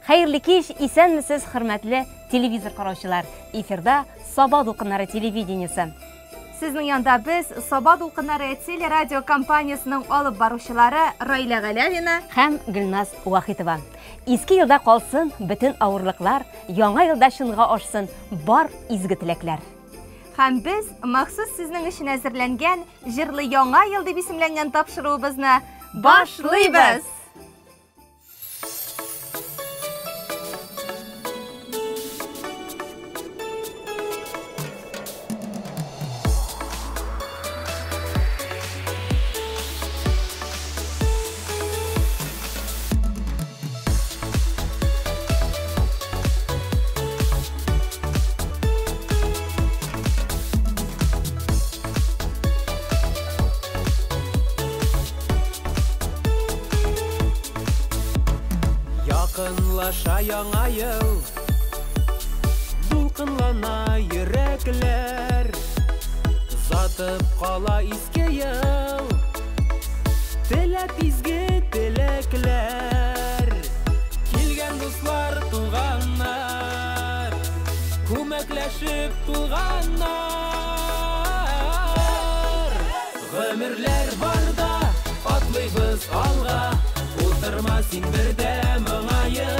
Хәерле кич, исәнмесез, хөрмәтле телевизор караучылар. Эфирда Саба дулкыннары телевидениесе. Сезнең янда без Саба дулкыннары телерадио компаниясенең алып баручылары Раилә Галявина һәм Гөлназ Вахитова. Иске елда калсын бөтен авырлыклар, яңа елда чынга ашсын бар изге теләкләр. Һәм без махсус сезнең өчен әзерләнгән Җырлы яңа ел дип исемләнгән тапшыруыбызны башлыйбыз! Якынлаша яңа ел, дулкынлана йөрәкләр, Затып кала иске ел, теләп изге теләкләр. Килгән дуслар, туганнар, күмәкләшеп тулганнар. Гомерләр барда, атлыйбыз алга, утырма син бердә моңаеп.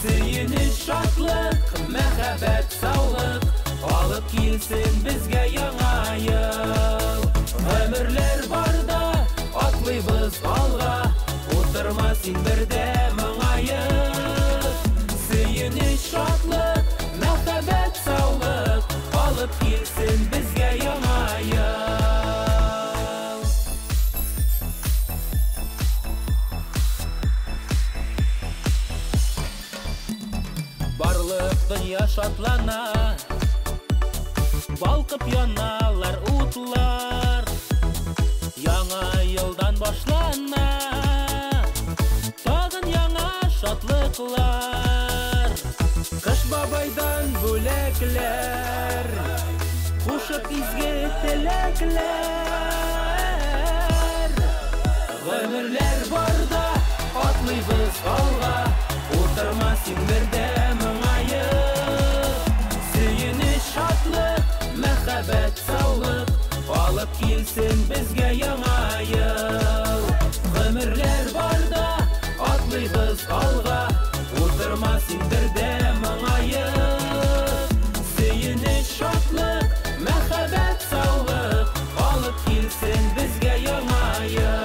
Сөенеч, шатлык, мәхәббәт, саулык алып килсен безгә яңа ел. Гомерләр барда, атлыйбыз алга, утырма син бердә моңаеп. Сөенеч, шатлык, мәхәббәт, саулык алып килсен безгә яңа ел. Барлык дөнья шатлана, балкып яналар утлар. Яңа елдан башлана тагын яңа шатлыклар. Кыш бабайдан бүләкләр, кушып изге теләкләр. Гомерләр барда, атлыйбыз алга, утырма син бердә моңаеп. Сөенеч, шатлык, мәхәббәт, саулык алып килсен безгә яңа ел. Гомерләр барда, атлыйбыз алга, утырма син бердә моңаеп. Сөенеч, шатлык, мәхәббәт, саулык алып килсен безгә яңа ел.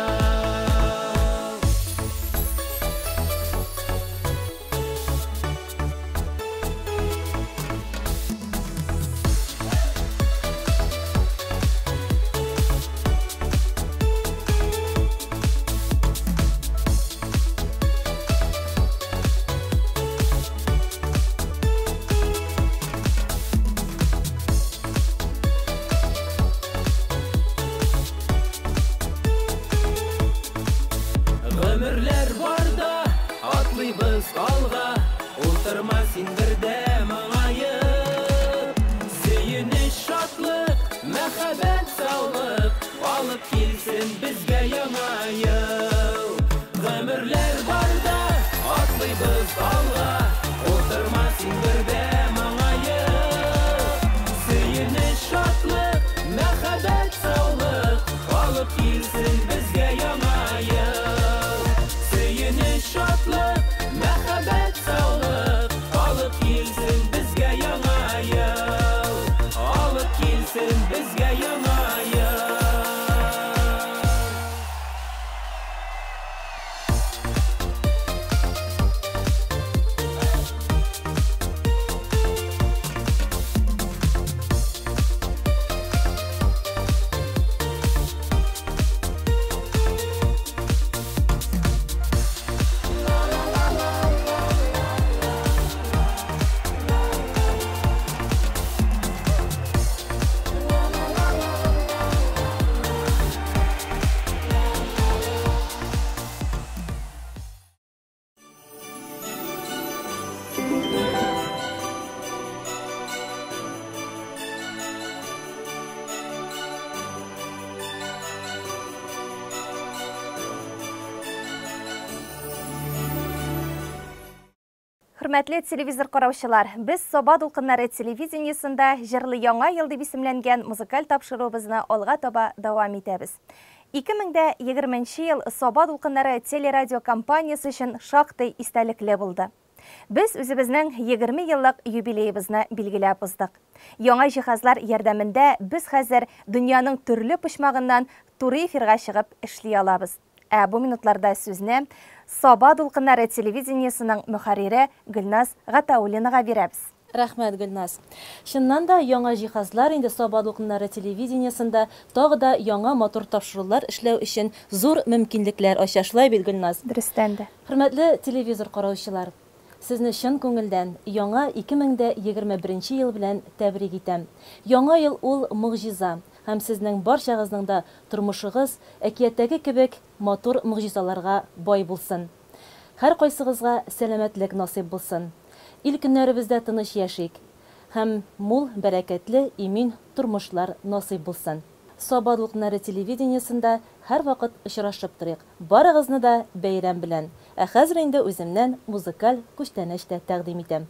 Гомерләр барда, атлыйбыз алга, утырма син бердә моңаеп. Сөенеч, шатлык, мәхәббәт, саулык алып килсен безгә яңа ел. Гомерләр барда, атлыйбыз алга, утырма син бердә моңаеп. Сөенеч, шатлык, мәхәббәт, саулык алып килсен безгә яңа ел. Сөенеч, шатлык, мәхәббәт, саулык алып килсен безгә яңа ел. Алып килсен безгә яңа ел. Хөрмәтле телевизор караучылар, без Саба дулкыннары телевидениесендә Җырлы яңа ел дип исемләнгән музыкаль тапшыруыбызны алга таба дәвам итәбез. 2020 ел Саба дулкыннары телерадиокомпаниясе өчен шактый истәлекле булды. Без үзебезнең 20 еллык юбилеебызны билгеләп уздык. Яңа җиһазлар ярдәмендә без хәзер дөньяның төрле почмагыннан туры эфирга чыгып эшли алабыз. Ә бу минутларда сүзне Саба дулкыннары телевидениесенең мөхәррире Гөлназ Гатауллинага бирәбез. Рәхмәт, Гөлназ. Чыннан да, яңа җиһазлар инде Саба дулкыннары телевидениесендә тагы да яңа матур тапшырулар эшләү өчен зур мөмкинлекләр ача, шулай бит, Гөлназ? Дөрестән дә. Хөрмәтле телевизор караучылар, сезне чын күңелдән яңа 2021 ел белән тәбрик итәм. Яңа ел ул могҗиза, һәм сезнең барчагызның да тормышыгыз әкияттәге кебек матур могҗизаларга бай булсын. Һәркайсыгызга сәламәтлек насыйп булсын. Ил-көннәребездә тыныч яшик һәм мул, бәрәкәтле, имин тормышлар насыйп булсын. Саба дулкыннары телевидениесендә һәрвакыт очрашып торыйк. Барыгызны да бәйрәм белән! Ә хәзер инде үземнән музыкаль күчтәнәч тә тәкъдим итәм.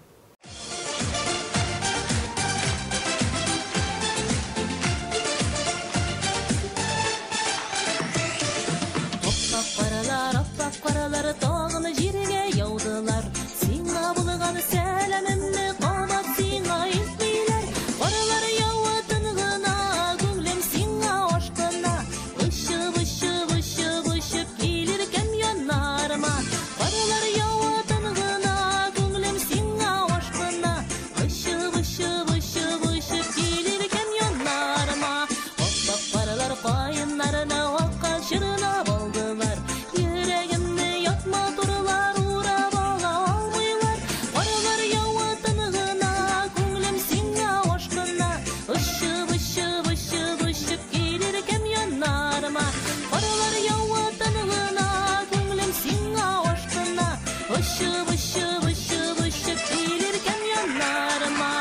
Аппак каралар, аппак каралар тагын җиргә яудылар. Сиңа булган сәламемне кабат сиңа илтмиләр. Каралар ява тын гына, күңлем сиңа ашкына. Очып, очып, очып, очып килер кем яннарыма. Карлар ява тын гына, күңлем сиңа ашкына. Очып, очып, очып, очып килер кем яннарыма. Аппак карлар каеннарны акка чорнап алдылар. Йөрәгемне ят матурлар урап ала алмыйлар. Карлар ява тын гына, күңлем сиңа ашкына. Очып, очып, очып, очып килер кем яннарыма. Карлар ява тын гына, күңлем сиңа ашкына. Очып, очып, очып, очып килер кем яннарыма.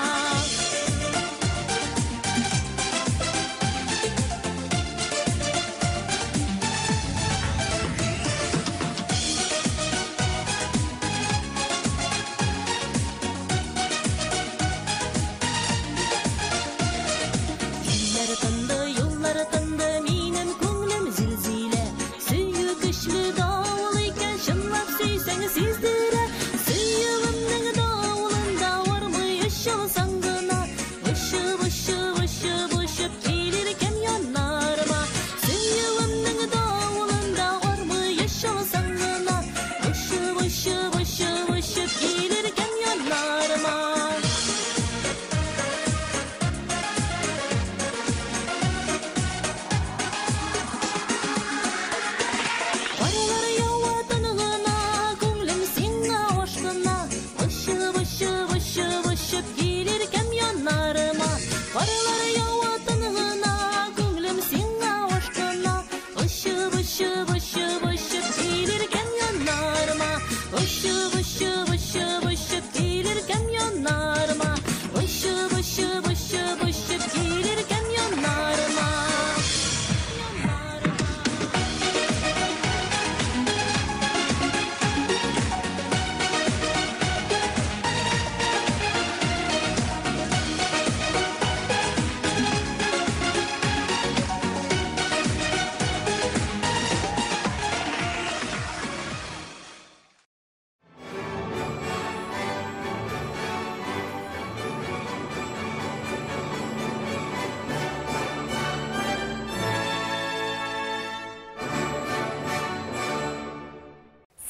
Җилләр тынды, юллар тынды, минем күңлем зилзилә. Сөю көчле давыл икән, чынлап сөйсәң сиздерә. Сөюемнең давылында армый очалсаң гына. Очып, очып, очып, очып килер кем яннарыма. Сөюемнең давылында армый очалсаң гына. Очып, очып, очып, очып килер кем яннарыма. Карлар ява тын гына, күңлем сиңа ашкына. Очып, очып, очып, очып килер кем яннарыма. Карлар ява тын гына, күңлем сиңа ашкына. Очып, очып, очып, очып килер кем яннарыма. Очып, очып, очып, очып килер кем яннарыма. Очып, очып, очып, очып килер кем яннарыма.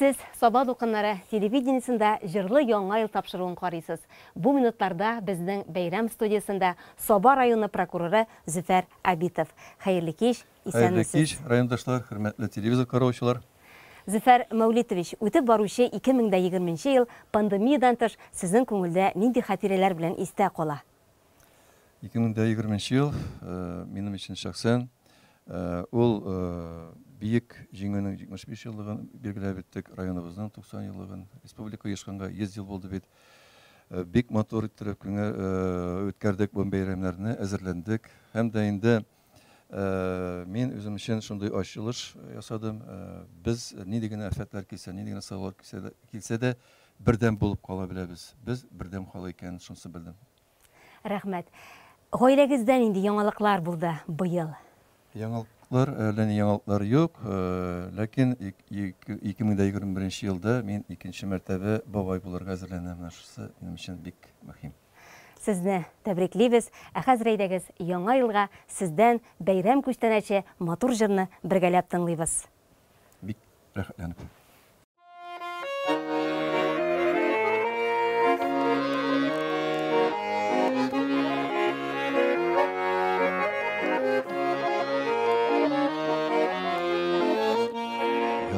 Сез Саба дулкыннары телевидениесендә җырлы яңа ел тапшыруын карыйсыз. Бу минутларда безнең бәйрәм студиясендә Саба районы прокуроры Зөфәр Абитов. Хәерле кич, Хәерле исәнмесез. кич, райондашлар, хөрмәтле телевизор караучылар. Зөфәр Мәүлитович, үтеп баручы 2020 ел пандемиядән тыш сезнең күңелдә нинди хатирәләр белән истә кала? 2020 ел минем өчен шәхсән ул бөек Җиңүнең 75 еллыгын билгеләп үттек, районыбызның 90 еллыгын, республика оешканга 100 ел булды бит. Бик матур иттереп үткәрдек бу бәйрәмнәрне, әзерләндек. Һәм дә инде мин үзем өчен шундый ачылыш ясадым. Без нинди генә афәтләр килсә, нинди генә сынаулар килсә дә, бердәм булып кала беләбез. Без бердәм халык икәнен шунысы белдем. Рәхмәт. Гаиләгездә нинди яңалыклар булды быел? Яңалыклар, әллә ни яңалыклар юк, ләкин 2021 елда мин икенче мәртәбә бабай булырга әзерләнәм. Менә шусы минем өчен бик мөһим. Сезне тәбриклибез. Ә хәзер әйдәгез, Яңа елга сездән бәйрәм күчтәнәче матур җырны бергәләп тыңлыйбыз. Бик рәхәтләнеп.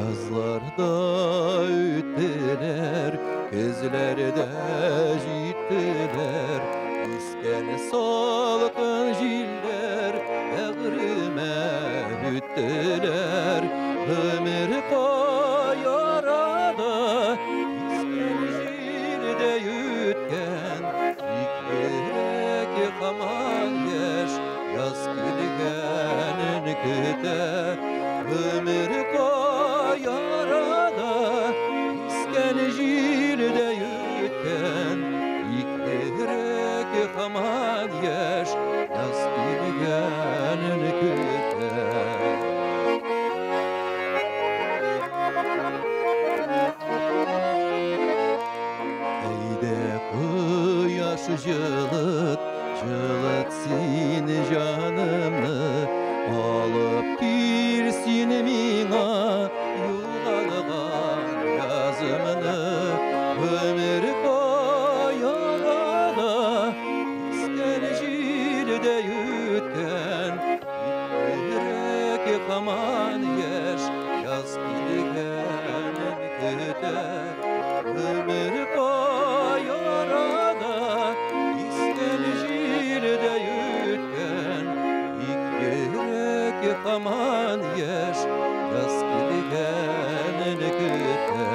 Язларда үттеләр, көзләр дә җиттеләр, искән салкын җилләр бәгъремә үттеләр. Гомер каярада искән җилдә үткән, тик йөрәк һаман яшь, яз килгәнен көтә. Гомер каярада искән җилдә үткән, тик йөрәк һаман яшь, яз килгәнен көтә. Әйдә, кояш җылыт, җылыт син җанымны, алып кил син миңа югалган язымны. Гомер каярада искән җилдә үткән, йөрәк һаман яшь, яз килгәнен көтә. Гомер каярада искән җилдә үткән, тик йөрәк һаман яшь, яз килгәнен көтә.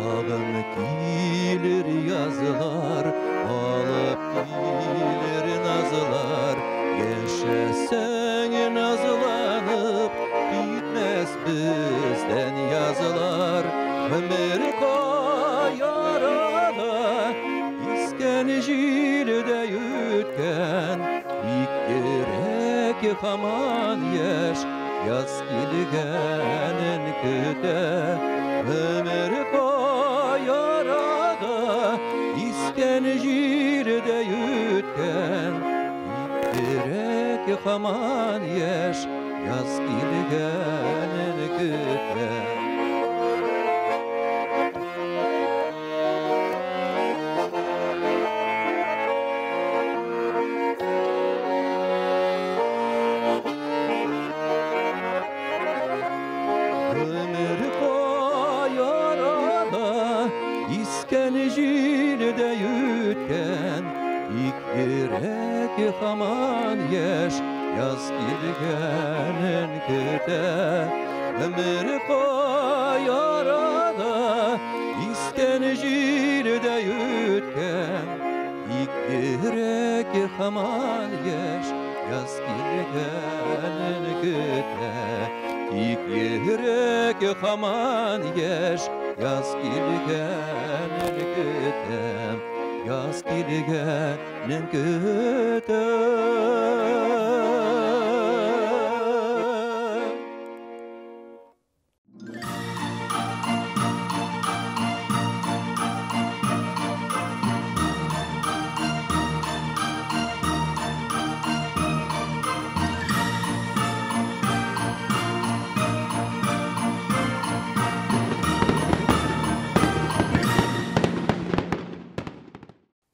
Тагын килер язлар, алып килер назлар, яшәсәң назланып, китмәс бездән язлар. Гомер каярада искән җилдә үткән, тик йөрәк һаман яшь, яз килгәнен көтә. Гомер каярада искән җилдә үткән, тик йөрәк һаман яшь, яз килгәнен көтә. Гомер каярада искән җилдә үткән, тик йөрәк һаман яшь, яз килгәнен көтә. Гомер каярада искән җилдә үткән, тик йөрәк һаман яшь, яз килгәнен көтә. Тик йөрәк һаман яшь, яз килгәнен көтә. Яз килгәнен көтә.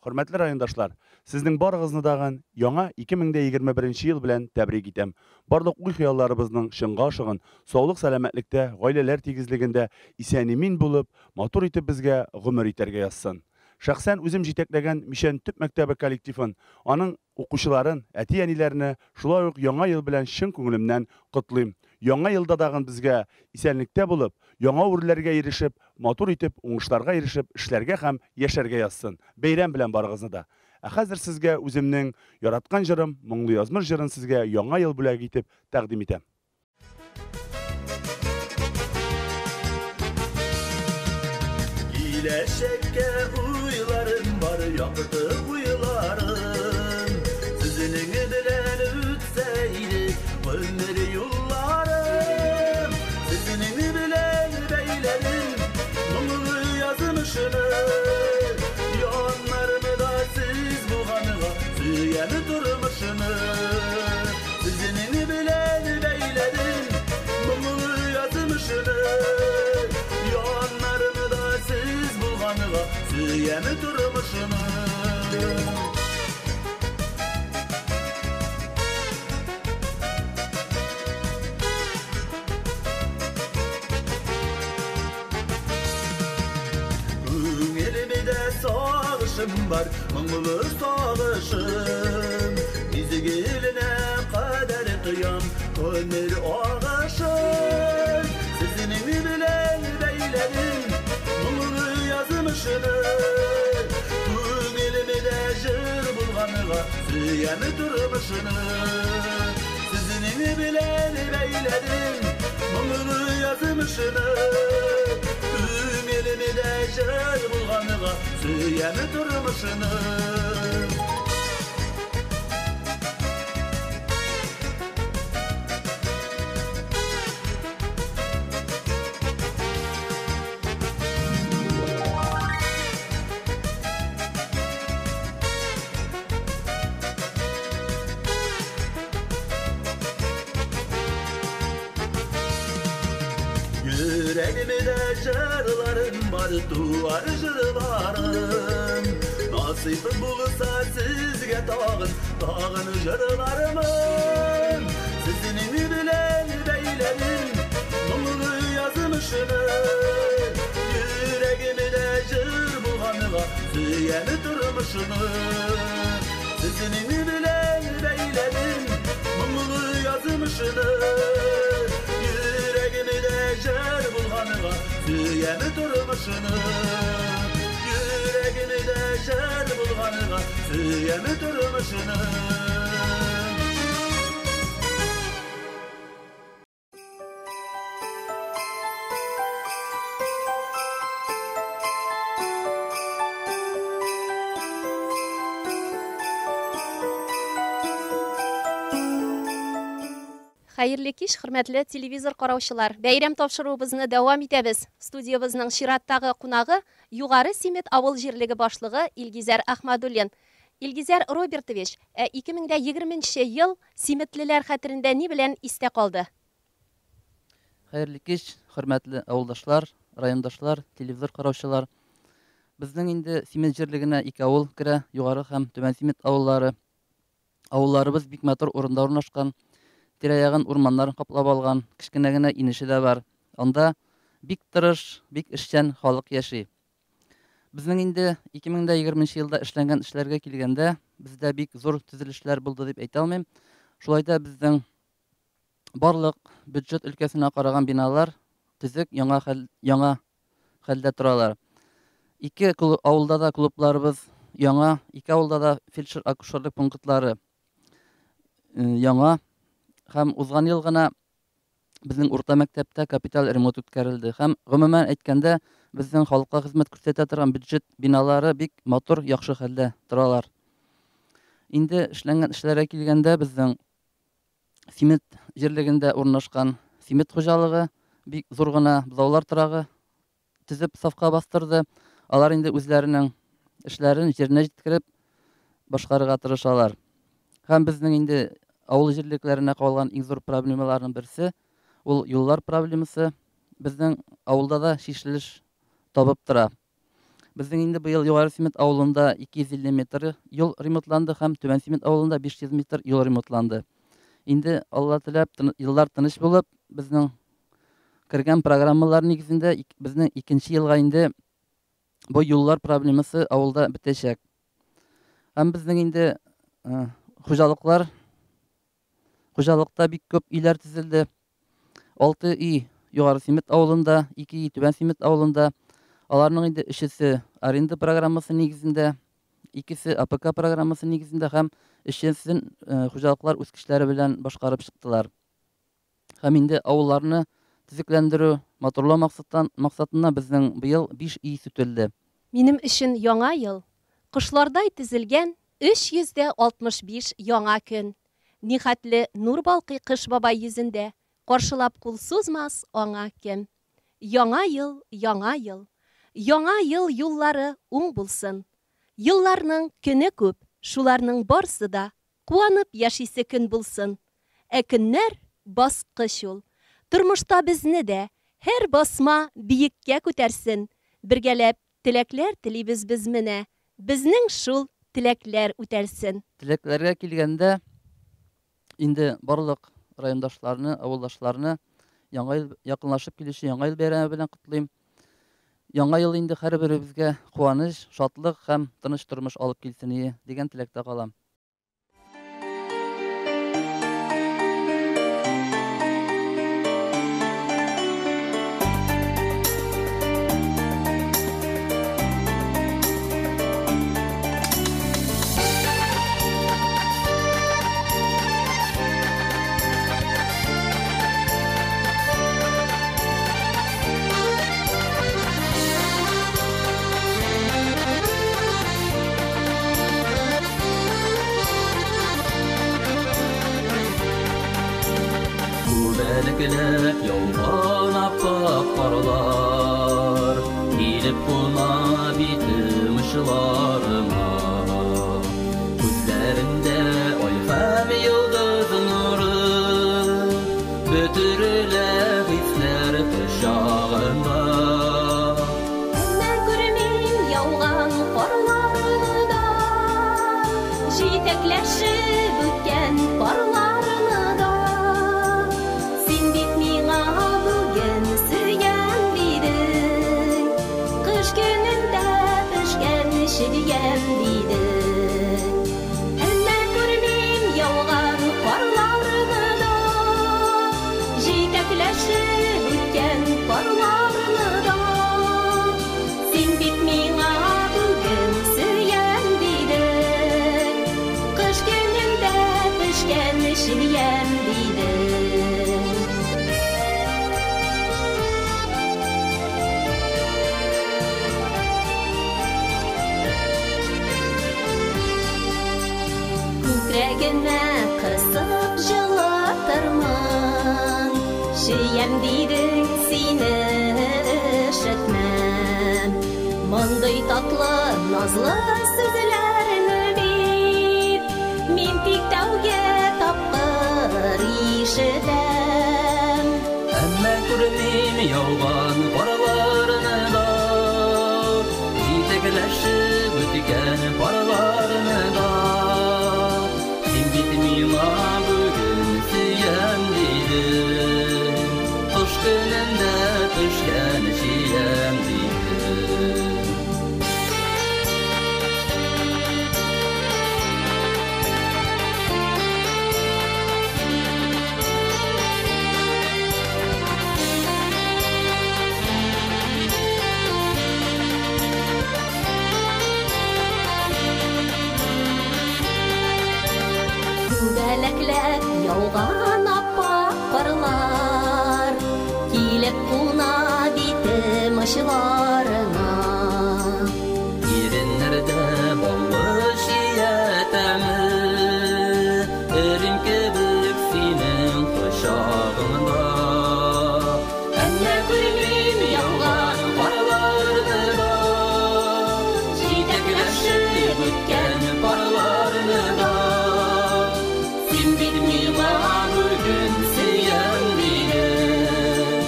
Хөрмәтле райондашлар, сезнең барыгызны дагын яңа 2021 ел белән тәбрик итәм. Барлык уй-хыялларыбызның чынга ашыгын, саулык сәламәтлектә, гаиләләр тигезлегендә исән-имин булып, матур итеп безгә гомер итәргә язсын. Шәхсән үзем җитәкләгән Мичән төп мәктәбе коллективын, аның укучыларын, әти-әниләрне шулай ук яңа ел белән чын күңелемнән котлыйм. Яңа елда дагын безгә исәнлектә булып, яңа үрләргә ирешеп, матур итеп, уңышларга ирешеп, эшләргә һәм яшәргә язсын. Бәйрәм белән барыгызны да. Ә хәзер сезгә үземнең яраткан җырым, Моңлы язмыш җырын сезгә Яңа ел бүләге итеп тәкъдим итәм. Киләчәккә уйларым бар, якты уйларым. Сезнең белән үтсә иде гомер юлларым. Сезнең белән бәйләдем моңлы язмышны. Яннарымда сез булганга сөям тормышны. Сезнең белән бәйләдем моңлы язмышны. Яннарымда сез булганга сөям тормышны. Күңелемдә сагышым бар, моңлы сагышым. Мизгеленә кадәр тоям гомер агышын. Сезнең белән бәйләдем моңлы язмышны. Күңелемдә җыр булганга сөям тормышны. Сезнең белән бәйләдем моңлы язмышны. Күңелемдә җыр булганга сөям тормышны. Yüreğimde җырларым бар, туар җырларым. Насыйп булса сезгә тагын, тагын җырларым. Сезнең белән бәйләдем моңлы язмышны. Йөрәгемдә җыр булганга сөям тормышны. Сезнең белән бәйләдем моңлы язмышны. Йөрәгемдә җыр булганга сөям тормышны. Йөрәгемдә җыр булганга сөям тормышны. Хәерле кич, хөрмәтле телевизор караучылар. Бәйрәм тапшыруыбызны дәвам итәбез. Студиябезнең чираттагы кунагы Югары Симет авыл җирлеге башлыгы Илгизәр Ахмадуллин. Илгизәр Робертович, ә 2020 ел симетлеләр хәтерендә ни белән истә калды? Хәерле кич, хөрмәтле авылдашлар, райондашлар, телевизор караучылар. Безнең инде Симет җирлегенә ике авыл керә, Югары һәм Түбән Симет авыллары. Авылларыбыз бик матур урында урнашкан. Тирә-ягын урманнар каплап алган, кечкенә генә инеше дә бар. Анда бик тырыш, бик эшчән халык яши. Безнең инде 2020 елда эшләнгән эшләргә килгәндә, бездә бик зур төзелешләр булды дип әйтә алмыйм. Шулай да безнең барлык бюджет өлкәсенә караган биналар төзек, яңа хәлдә торалар. Ике авылда да клубларыбыз яңа, ике авылда да фельдшер-акушерлык пунктлары яңа. Һәм узган ел гына безнең урта мәктәптә капиталь ремонт үткәрелде. Һәм гомумән әйткәндә, безнең халыкка хезмәт күрсәтә торган бюджет биналары бик матур, яхшы хәлдә торалар. Инде эшләнгән эшләргә килгәндә, безнең Симет җирлегендә урнашкан Симет хуҗалыгы бик зур гына бозаулар торагы төзеп сафка бастырды. Алар инде үзләренең эшләрен җиренә җиткереп башкарырга тырышалар. Һәм безнең инде авыл җирлекләренә калган иң зур проблемаларның берсе ул юллар проблемасы. Безнең авылда да чишелеш табып тора. Безнең инде быел Югары Симет авылында 250 метр юл ремонтланды һәм Түбән Симет авылында 500 метр юл ремонтланды. Инде Алла теләп, еллар тыныч булып, безнең кергән программалар нигезендә безнең икенче елга инде бу юллар проблемасы авылда бетәчәк. Һәм безнең инде хуҗалыкта бик күп өйләр төзелде. 6 өй Югары Симет авылында, 2 өй Түбән Симет авылында. Аларның инде өчесе аренда программасы нигезендә, икесе АПК программасы нигезендә һәм өченчесен хуҗалыклар үз көчләре белән башкарып чыктылар. Һәм инде авылларны төзекләндерү, матурлау максаттан максатыннан безнең быел 5 өй сүтелде. Минем өчен Яңа ел, кошлардай тезелгән 365 яңа көн. Нихәтле нур балкый Кыш бабай йөзендә, каршылап кул сузмас аңа кем. Яңа ел, яңа ел. Яңа ел юллары уң булсын. Елларның көне күп, шуларның барсы да куанып яшисе көн булсын. Ә көннәр баскыч ул. Тормышта безне дә һәр басма биеккә күтәрсен. Бергәләп теләкләр телибез без менә. Безнең шул теләкләр үтәлсен. Теләкләргә килгәндә, инде барлык райондашларны, авылдашларны Яңа ел якынлашып килүче Яңа ел бәйрәме белән котлыйм. Яңа ел инде һәрберебезгә куаныч, шатлык һәм тыныч тормыш алып килсен ие дигән теләктә калам. Күбәләкләп яуган ап-ак карлар килеп куна битем очларыма. Күзләрендә ай һәм йолдыз нуры, бөтерелә хисләр кочагында. Әмма күрмим яуган карларны да, җитәкләшеп үткән парларны да. Син бит миңа бүген сөям дидең, кыш көнендә пешкән чигәм дидең. Әмма күрмим яуган карларны да, җитәкләшеп үткән парларны да. Син бит миңа бүген сөям дидең, кыш көнендә пешкән чигәм дидең. Күкрәгемә кысып җылытырмын, сөям дидең сине өшетмәм. Мондый татлы, назлы сүзләрне бит мин тик тәүге тапкыр ишетәм. Әмма күрмим яуган карларны да, җитәкләшеп үткән парларны да. Син бит миңа бүген сөям дидең, кыш көнендә төшкән чиям дидең. Күбәләкләп яуган ап-ак карлар килеп куна битем очларына. Иреннәрдә баллы чия тәме, эрим кебек синең кочагыңда. Әмма күрмим яуган карларны да, җитәкләшеп үткән парларны да. Син бит миңа бүген сөям дидең,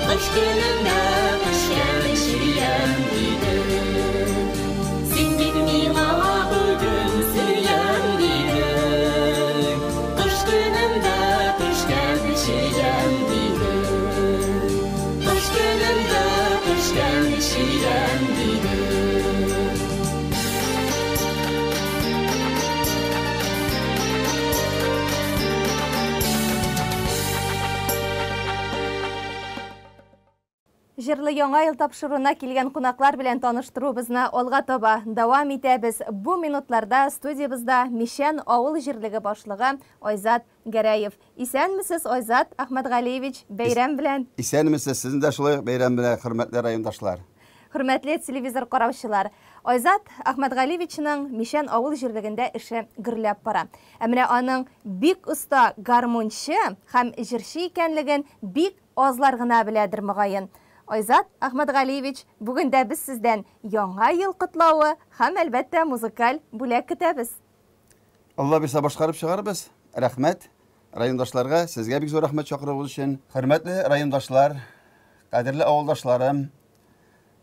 кыш көнендә пешкән чиям дидең. Син бит миңа бүген сөям дидең, кыш көнендә пешкән чиям дидең. Кыш көнендә пешкән чиям дидең. Җырлы Яңа ел тапшыруына килгән кунаклар белән таныштыруыбызны алга таба дәвам итәбез. Бу минутларда студиябездә Мичән авыл җирлеге башлыгы Айзат Гәрәев. Исәнмесез, Айзат Әхмәтгалиевич, бәйрәм белән! Исәнмесез, сезне дә шулай ук бәйрәм белән, хөрмәтле райондашлар! Хөрмәтле телевизор караучылар, Айзат Әхмәтгалиевичның Мичән авыл җирлегендә эше гөрләп бара. Ә менә аның бик оста гармунчы һәм җырчы икәнлеген бик Азлар гына беләдер, мөгаен. Айзат Әхмәтгалиевич, бүген дә без сездән Яңа ел котлавы һәм, әлбәттә, музыкаль бүләк көтәбез. Алла бирсә, башкарып чыгарбыз. Рәхмәт райондашларга, сезгә бик зур рәхмәт чакыруыгыз өчен. Хөрмәтле райондашлар, кадерле авылдашларым,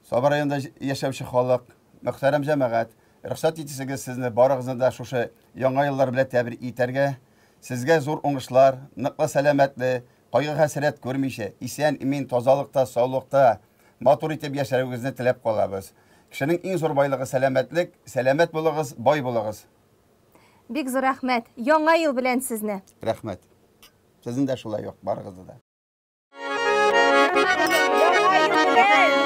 Саба районында яшәүче халык, мөхтәрәм җәмәгать, рөхсәт итсәгез, сезне барыгызны да шушы Яңа еллар белән тәбрик итәргә, сезгә зур уңышлар, ныклы сәламәтлек, Кайгы-хәсрәт күрмичә, исән-имин, тазалыкта, саулыкта, матур итеп яшәвегезне теләп калабыз. Кешенең иң зур байлыгы сәламәтлек, сәламәт булыгыз, бай булыгыз. Бик зур рәхмәт. Яңа ел белән сезне! Рәхмәт. Сезне дә шулай ук, барыгызны да. Яңа ел белән!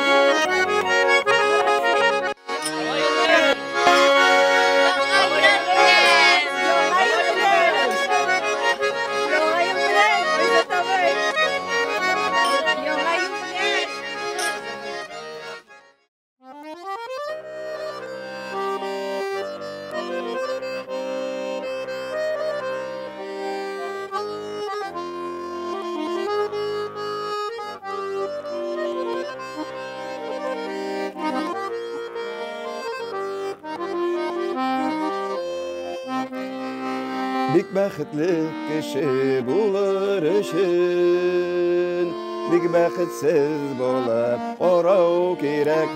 Бик бәхетле кеше булыр өчен, бик бәхетсез булып карау кирәк.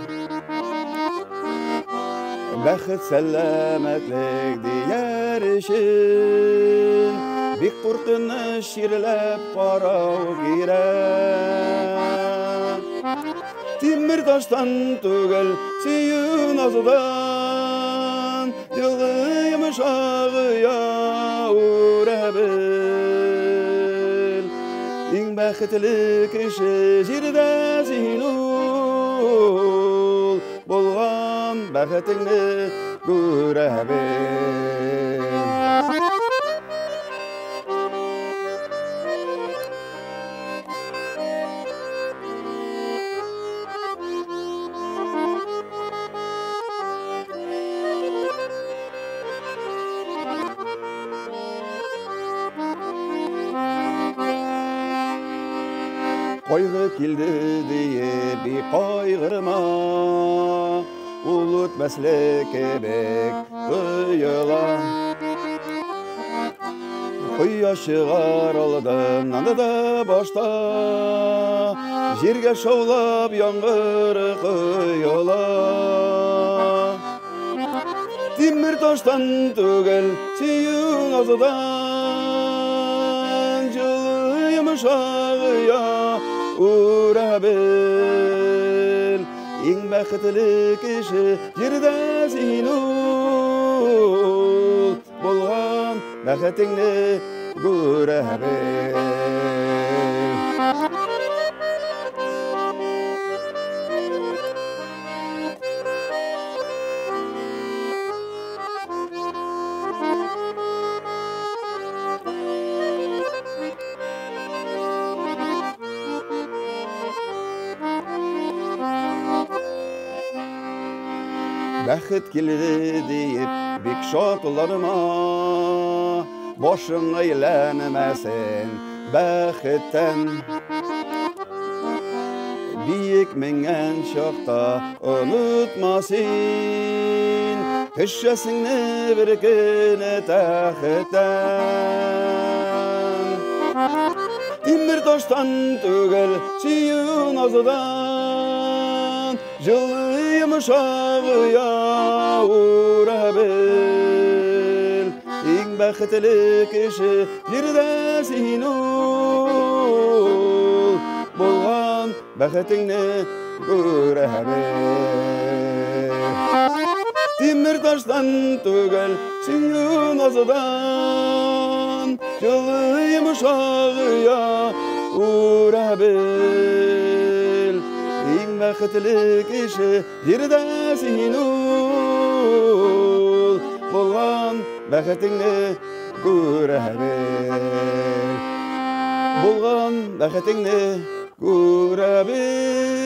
Бәхет сәламәтлек дияр өчен, бик куркыныч чирләп карау кирәк. Тимер таштан түгел, сөю назыдан, Җылы йомшак яура бел. Иң бәхетле кеше җирдә син ул, Булган бәхетеңне күрә бел. Кайгы килде диеп бик кайгырма, ул үтмәслек кебек тоела. Кояш чыгар алдыннан да башта, җиргә шаулап яңгыр коела. Тимер таштан түгел, сөю назыдан, җылы йомшак оя үрә бел. Иң бәхетле кеше җирдә син ул, булган бәхетеңне күрә бел. Бәхет килде диеп бик шатланма, башың әйләнмәсен бәхеттән. Биек менгән чакта онытма син, төшәсеңне бер көн тәхеттән. Тимер таштан түгел, сөю назыдан, җылы йомшак оя үрә бел. Иң бәхетле кеше җирдә син ул, булган бәхетеңне күрә бел. Тимер таштан түгел, сөю назыдан, җылы йомшак оя үрә бел. бәхетле кеше җирдә син ул. Булган бәхетеңне күрә бел. Булган бәхетеңне күрә бел.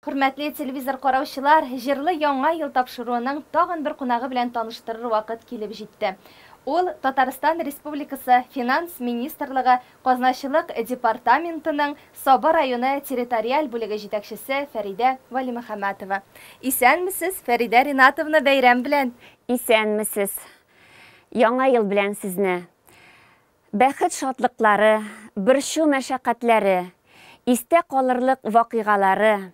Хөрмәтле телевизор караучылар, җырлы яңа ел тапшыруының тагын бер кунагы белән таныштырыр вакыт килеп җитте. Ул Татарстан Республикасы Финанс министрлыгы Казначылык департаментының Саба районы территориаль бүлеге җитәкчесе Фәридә Вәлимөхәммәтова. Исәнмесез, Фәридә Ринатовна, бәйрәм белән! Исәнмесез! Яңа ел белән сезне! Бәхет шатлыклары, борчу-мәшәкатьләре, истә калырлык вакыйгалары,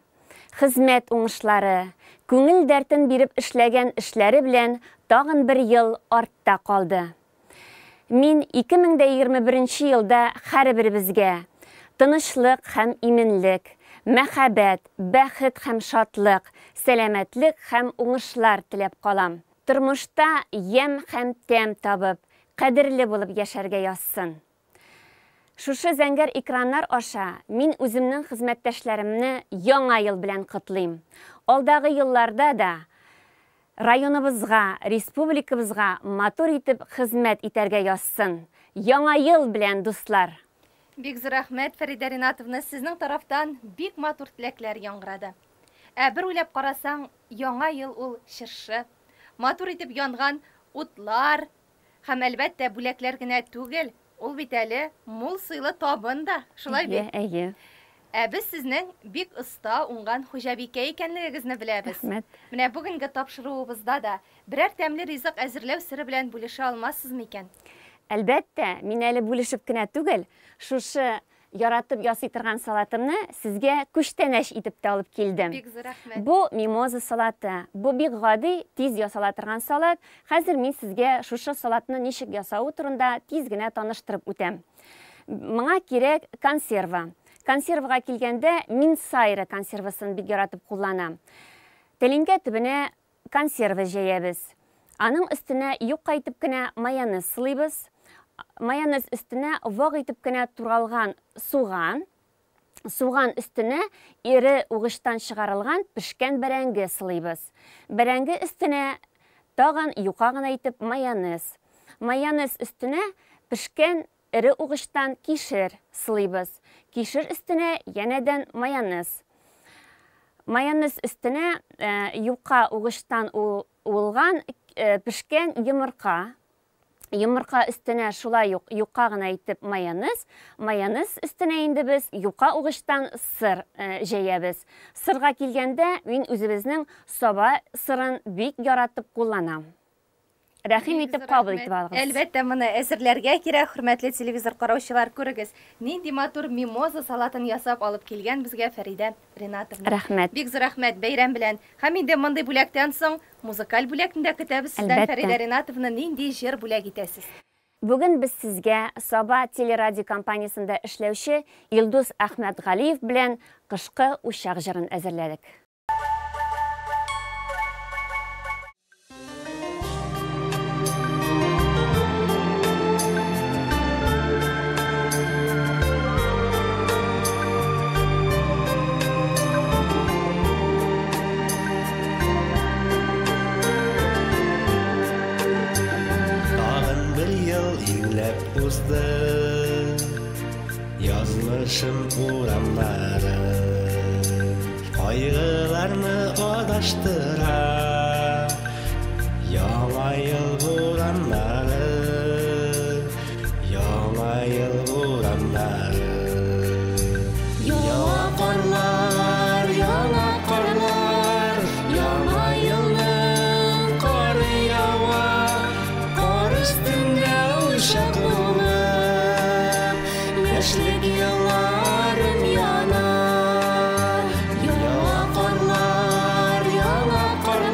хезмәт уңышлары, күңел дәртен биреп эшләгән эшләре белән тагын бер ел артта калды. Мин 2021 елда һәрберебезгә тынычлык һәм иминлек, мәхәббәт, бәхет һәм шатлык, сәламәтлек һәм уңышлар теләп калам. Тормышта ямь һәм тәм табып, кадерле булып яшәргә язсын. Шушы зәңгәр экраннар аша мин үземнең хезмәттәшләремне яңа ел белән котлыйм. Алдагы елларда да районыбызга, республикабызга матур итеп хезмәт итәргә язсын. Яңа ел белән, дуслар! Бик зур рәхмәт, Фәридә Ринатовна, сезнең тарафтан бик матур теләкләр яңгырады. Ә бер уйлап карасаң, яңа ел ул чыршы, матур итеп янган утлар һәм, әлбәттә, бүләкләр генә түгел, ул бит әле мул сыйлы табын да, шулай бит? Әйе, әйе. Ә без сезнең бик оста, уңган хуҗабикә икәнлегегезне беләбез. Рәхмәт. Менә бүгенге тапшыруыбызда да берәр тәмле ризык әзерләү сере белән бүлешә алмассыз микән? Әлбәттә, мин әле бүлешеп кенә түгел, шушы яратып ясый торган салатымны сезгә күчтәнәч итеп тә алып килдем. Бик зур рәхмәт. Бу мимоза салаты. Бу бик гади, тиз ясала торган салат. Хәзер мин сезгә шушы салатны ничек ясавы турында тиз генә таныштырып үтәм. Моңа кирәк консерва. Консервага килгәндә, мин сайра консервасын бик яратып кулланам. Тәлинкә төбенә консерва җәябез. Аның өстенә юка итеп кенә майонез сылыйбыз. Майонез өстенә вак итеп кенә туралган суган, суган өстенә эре угычтан чыгарылган пешкән бәрәңге сылыйбыз. Бәрәңге өстенә тагын юка гына итеп майонез. Майонез өстенә пешкән эре угычтан кишер сылыйбыз. Кишер өстенә янәдән майонез. Майонез өстенә юка угычтан уылган пешкән йомырка. Йомырка өстенә шулай ук юка гына итеп майонез. Майонез өстенә инде без юка угычтан сыр җәябез. Сырга килгәндә, мин үзебезнең Саба сырын бик яратып кулланам. Рәхим итеп кабул итеп алыгыз. Әлбәттә, моны әзерләргә кирәк, хөрмәтле телевизор караучылар, күрегез, нинди матур мимоза салатын ясап алып килгән безгә Фәридә Ринатовна. Рәхмәт. Бик зур рәхмәт, бәйрәм белән. Һәм инде мондый бүләктән соң музыкаль бүләкне дә көтәбез сездән, Фәридә Ринатовна, нинди җыр бүләк итәсез? Бүген без сезгә Саба телерадиокомпаниясендә эшләүче Илдус Әхмәтгалиев белән Кышкы учак җырын әзерләдек. Тагын бер ел иңләп узды, язмышым урамнары кайгыларны адаштыра. Яңа ел бураннары, яңа ел бураннары. Яңа карлар, яңа карлар, яңа елның кары ява, кар өстендә учак булып, яшьлек елларым яна. Яңа карлар, яңа карлар,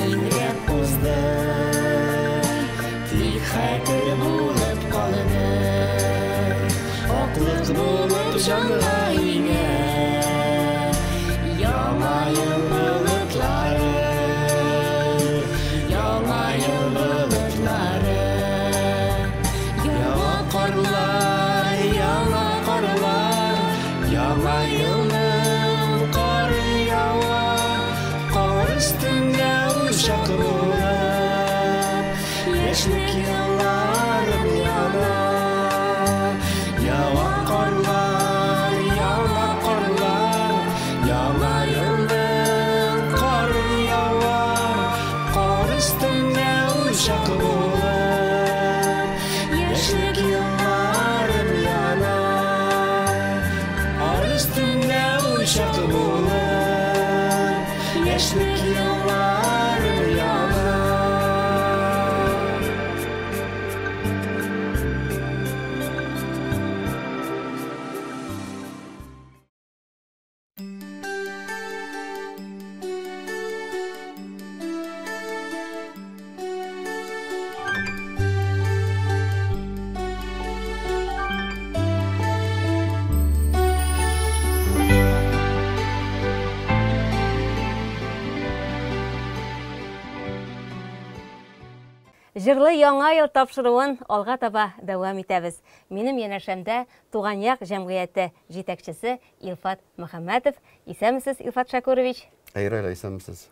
Иңрәп узды, тик хәтер булып калды. Аклык булып җанга иңә Яңа ел болытлары, Яңа ел болытлары. Яңа карлар, яңа карлар, Яңа елның кары ява, кар өстендә учак булып, яшьлек елларым яна. Яңа карлар, яңа карлар, Яңа елның кары ява, кар өстендә учак булып, яшьлек елларым яна. Кар өстендә учак булып, яшьлек елларым яна. Җырлы яңа ел тапшыруын алга таба дәвам итәбез. Минем янәшәмдә Туган як җәмгыяте җитәкчесе Илфат Мөхәммәтов. Исәнмесез, Илфат Шакурович? Әйрәлә, исәнмесез.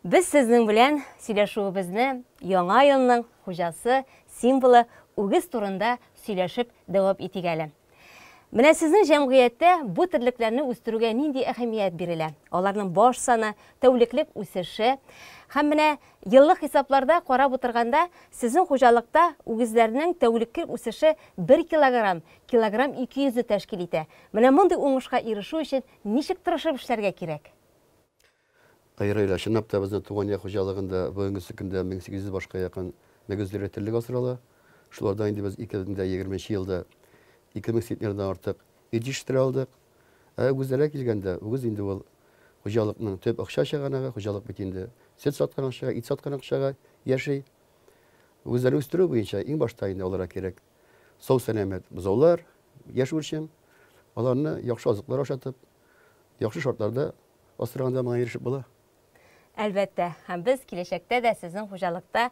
Без сезнең белән сөйләшүебезне яңа елның хуҗасы, символы үгез турында сөйләшеп дәвам итик әле. Менә сезнең җәмгыятьтә бу терлекләрне үстерүгә нинди әһәмият бирелә? Аларның баш саны, тәүлеклек үсеше һәм менә еллык хисапларда карап утырганда, сезнең хуҗалыкта үгезләрнең тәүлеклек үсеше 1 килограмм, килограмм 200 тәшкил итә. Менә мондый уңышка ирешү өчен ничек тырышып эшләргә кирәк? Кайрыйла, чынлап та безнең туган як хуҗалыгында бүгенге көндә 1800 башка якын мөгезле терлек асрала. Шулардан инде без 2020 елда 2000 центнердан артык ит җитештерә алдык. Ә үгезләргә килгәндә, үгез инде ул хуҗалыкның төп акча чыганагы, хуҗалык бит инде сөт саткан акчага, ит саткан акчага яши. Үгезләрне үстерү буенча иң башта инде аларга кирәк сау сәламәт бозаулар, яшь үрчем, аларны яхшы азыклар ашатып, яхшы шартларда асраганда моңа ирешеп була. Әлбәттә, һәм без киләчәктә дә сезнең хуҗалыкта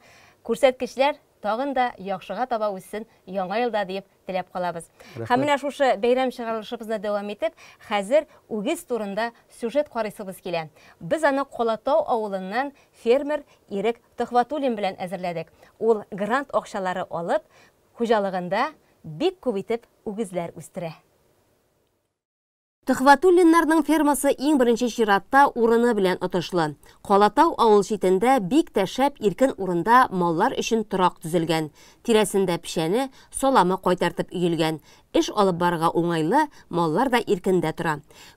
күрсәткечләр тагын да яхшыга таба үссен яңа елда диеп теләп калабыз. Һәм менә шушы бәйрәм чыгарылышыбызны дәвам итеп, хәзер үгез турында сюжет карыйсыбыз килә. Без аны Колатау авылыннан фермер Ирек Төхвәтуллин белән әзерләдек. Ул грант акчалары алып, хуҗалыгында бик күп итеп үгезләр үстерә. Төхвәтуллиннарның фермасы иң беренче чиратта урыны белән отышлы. Калатау авыл читендә бик тә шәп иркен урында маллар өчен торак төзелгән. Тирәсендә печәне, саламы кайтартып өелгән. Эш алып барырга уңайлы, маллар да иркендә тора.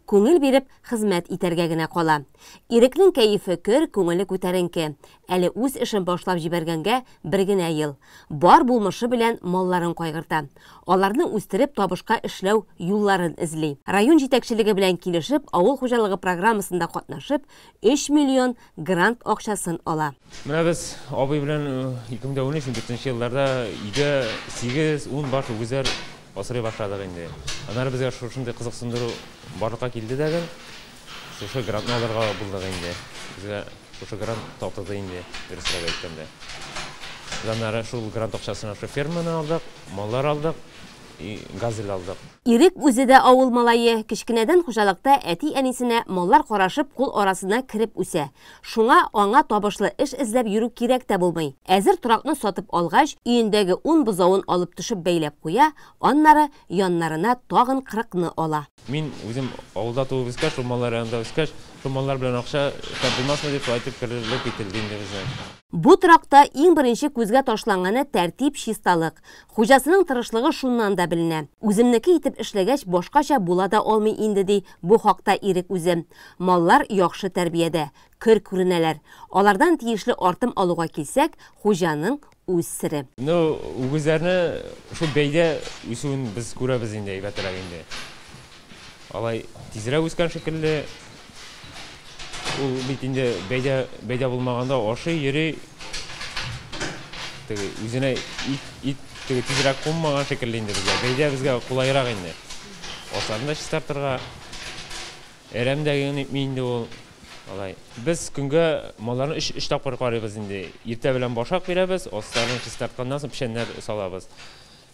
Күңел биреп хезмәт итәргә генә кала. Ирекнең кәефе көр, күңеле күтәренке. Әле үз эшен башлап җибәргәнгә бер генә ел. Бар булмышы белән малларын кайгырта. Аларны үстереп табышка эшләү юлларын эзли. Район җитәкчелеге белән килешеп, авыл хуҗалыгы программасында катнашып, 3 миллион грант акчасын ала. Менә без абый белән 2013-14 елларда өйдә 8-10 баш үгезләр асрый башладык инде. Аннары безгә шушындый кызыксындыру барлыкка килде дә, шушы грантны алырга булдык инде. Безгә шушы грант татыды инде, дөресрәк әйткәндә. Без аннары шул грант акчасына шушы ферманы алдык, маллар алдык, газель алдык. Ирек үзе дә авыл малае, кечкенәдән хуҗалыкта әти-әнисенә маллар карашып кул арасына кереп үсә. Шуңа аңа табышлы эш эзләп йөрү кирәк тә булмый. Әзер торакны сатып алгач, өендәге 10 бозавын алып төшеп бәйләп куя, аннары яннарына тагын 40-ны ала. Мин үзем авылда туып үскәч, шул маллар янында үскәч, шул маллар белән акча эшләп булмасмы дип шулай итеп керерлек ителде инде безнең. Бу торакта иң беренче күзгә ташланганы тәртип, чисталык. Хуҗасының тырышлыгы шуннан да беленә. Үземнеке итеп эшләгәч, башкача була да алмый инде, ди бу хакта Ирек үзе. Маллар яхшы тәрбиядә, көр күренәләр. Алардан тиешле артым алуга килсәк, хуҗаның үз сере. Ну, үгезләрне шул бәйдә үсүен без күрәбез инде, әйбәтрәк инде. Алай тизрәк үскән шикелле. Ул бит инде бәйдә булмаганда ашый, йөри. Теге үзенә ит теге тизрәк кунмаган шикелле инде безгә. Бәйдә безгә кулайрак инде. Асларын да чистартырга. Әрәм дә итми инде ул. Алай. Без көнгә малларны 3 тапкыр карыйбыз инде. Иртә белән башак бирәбез, асларын чистартканнан соң печәннәр салабыз.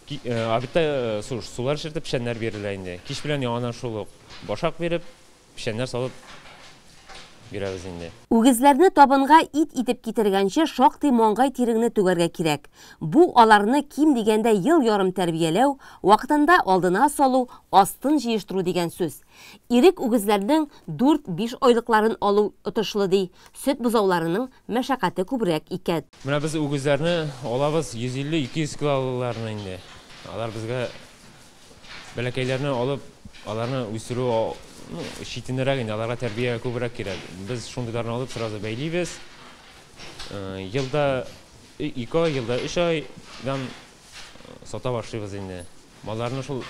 Обедта сулар эчертеп печәннәр бирелә инде. Кич белән яңадан шул ук башак биреп, печәннәр салып бирәбез инде. Үгезләрне табынга ит итеп китергәнче шактый маңгай тиреңне түгәргә кирәк. Бу аларны ким дигәндә ел ярым тәрбияләү, вакытында алдына салу, астын җыештыру дигән сүз. Ирек үгезләрнең 4-5 айлыкларын алу отышлы ди. Сөт бозауларының мәшәкате күбрәк икән. Менә без үгезләрне алабыз 150-200 килоларны инде. Алар безгә бәләкәйләрне алып, аларны үстерү читенрәк инде, аларга тәрбия күбрәк кирәк. Без шундыйларны алып сразу бәйлибез. Елда 2 ай, елда 3 айдан сата башлыйбыз инде. Малларны шул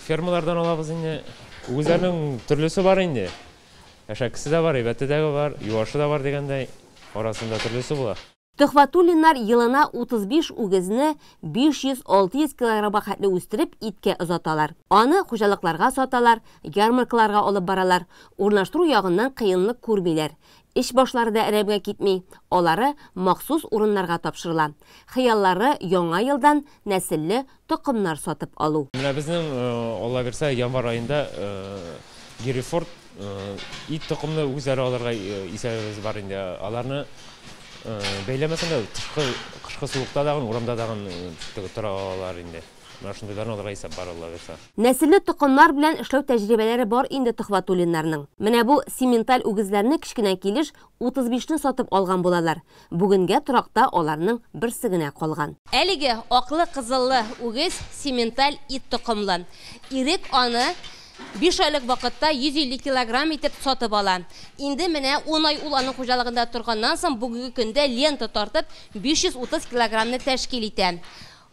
фермалардан алабыз инде. Үгезләрнең төрлесе бар инде. Әшәкесе дә бар, әйбәте дә бар, юашы да бар дигәндәй, арасында төрлесе була. Төхвәтуллиннар елына 35 үгезне 500-600 килограммга хәтле үстереп иткә озаталар. Аны хуҗалыкларга саталар, ярмаркаларга алып баралар. Урнаштыру ягыннан кыенлык күрмиләр. Эш башлары да әрәмгә китми, алары махсус урыннарга тапшырыла. Хыяллары яңа елдан нәселле токымнар сатып алу. Менә безнең, Алла бирсә, январь аенда Герефорд ит токымны үзләре алырга исәбебез бар инде. Аларны бәйләмәсәң дә кышкы суыкта дагын, урамда дагын тора алалар инде. Менә шундыйларны алырга исәп бар, Алла бирсә. Нәселле токымнар белән эшләү тәҗрибәләре бар инде Төхвәтуллиннарның. Менә бу сименталь үгезләрне кечкенә килеш 35-не сатып алган булалар. Бүгенгә торакта аларның берсе генә калган. Әлеге аклы-кызыллы үгез сименталь ит токымлы. Ирек аны 5 айлык вакытта 150 килограмм итеп сатып ала. Инде менә 10 ай ул аның хуҗалыгында торганнан соң бүгенге көндә лента тартып 530 килограммны тәшкил итә.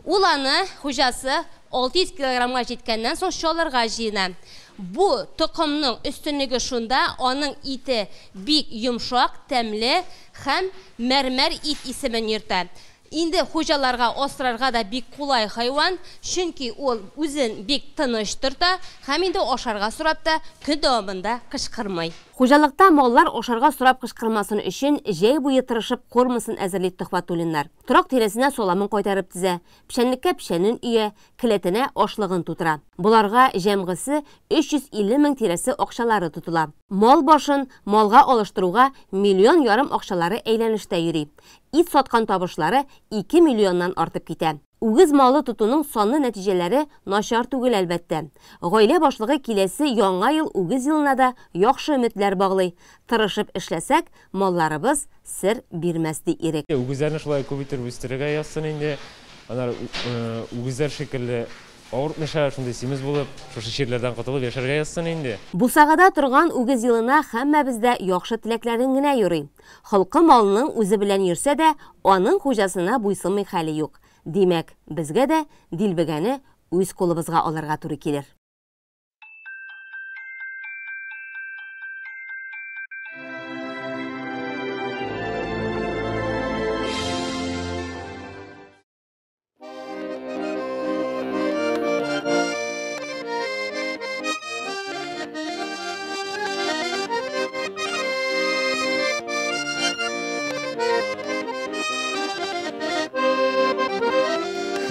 Ул аны хуҗасы 600 килограммга җиткәннән соң чалырга җыена. Бу токымның өстенлеге шунда, аның ите бик йомшак, тәмле һәм мәрмәр ит исемен йөртә. Инде хуҗаларга асрарга да бик кулай хайван, чөнки ул үзен бик тыныч торта һәм инде ашарга сорап та көн дәвамында кычкырмый. Хуҗалыкта маллар ашарга сорап кычкырмасын өчен җәй буе тырышып кормасын әзерли Төхвәтуллиннар. Торак тирәсенә саламын кайтарып тезә, печәнлеккә печәнен өя, келәтенә ашлыгын тутыра. Боларга җәмгысе 350 мең тирәсе акчалары тотыла. Мал башын малга алыштыруга 1,5 миллион акчалары әйләнештә йөри. Ит саткан табышлары 2 миллионнан артып китә. Үгез малы тотуның санлы нәтиҗәләре начар түгел әлбәттә. Гаилә башлыгы киләсе яңа ел үгез елына да яхшы өметләр баглый. Тырышып эшләсәк, малларыбыз сер бирмәс ди Ирек. Үгезләрне шулай күп итеп үстерергә язсын инде. Алар үгезләр шикелле авыртмыйча, шундый симез булып, шушы чирләрдән котылып яшәргә язсын инде. Бусагада торган үгез елына һәммәбез дә яхшы теләкләрен генә юрый. Холкы малның үзе белән йөрсә дә, аның хуҗасына буйсынмый хәле юк. Димәк, безгә дә дилбегәне үз кулыбызга алырга туры килер.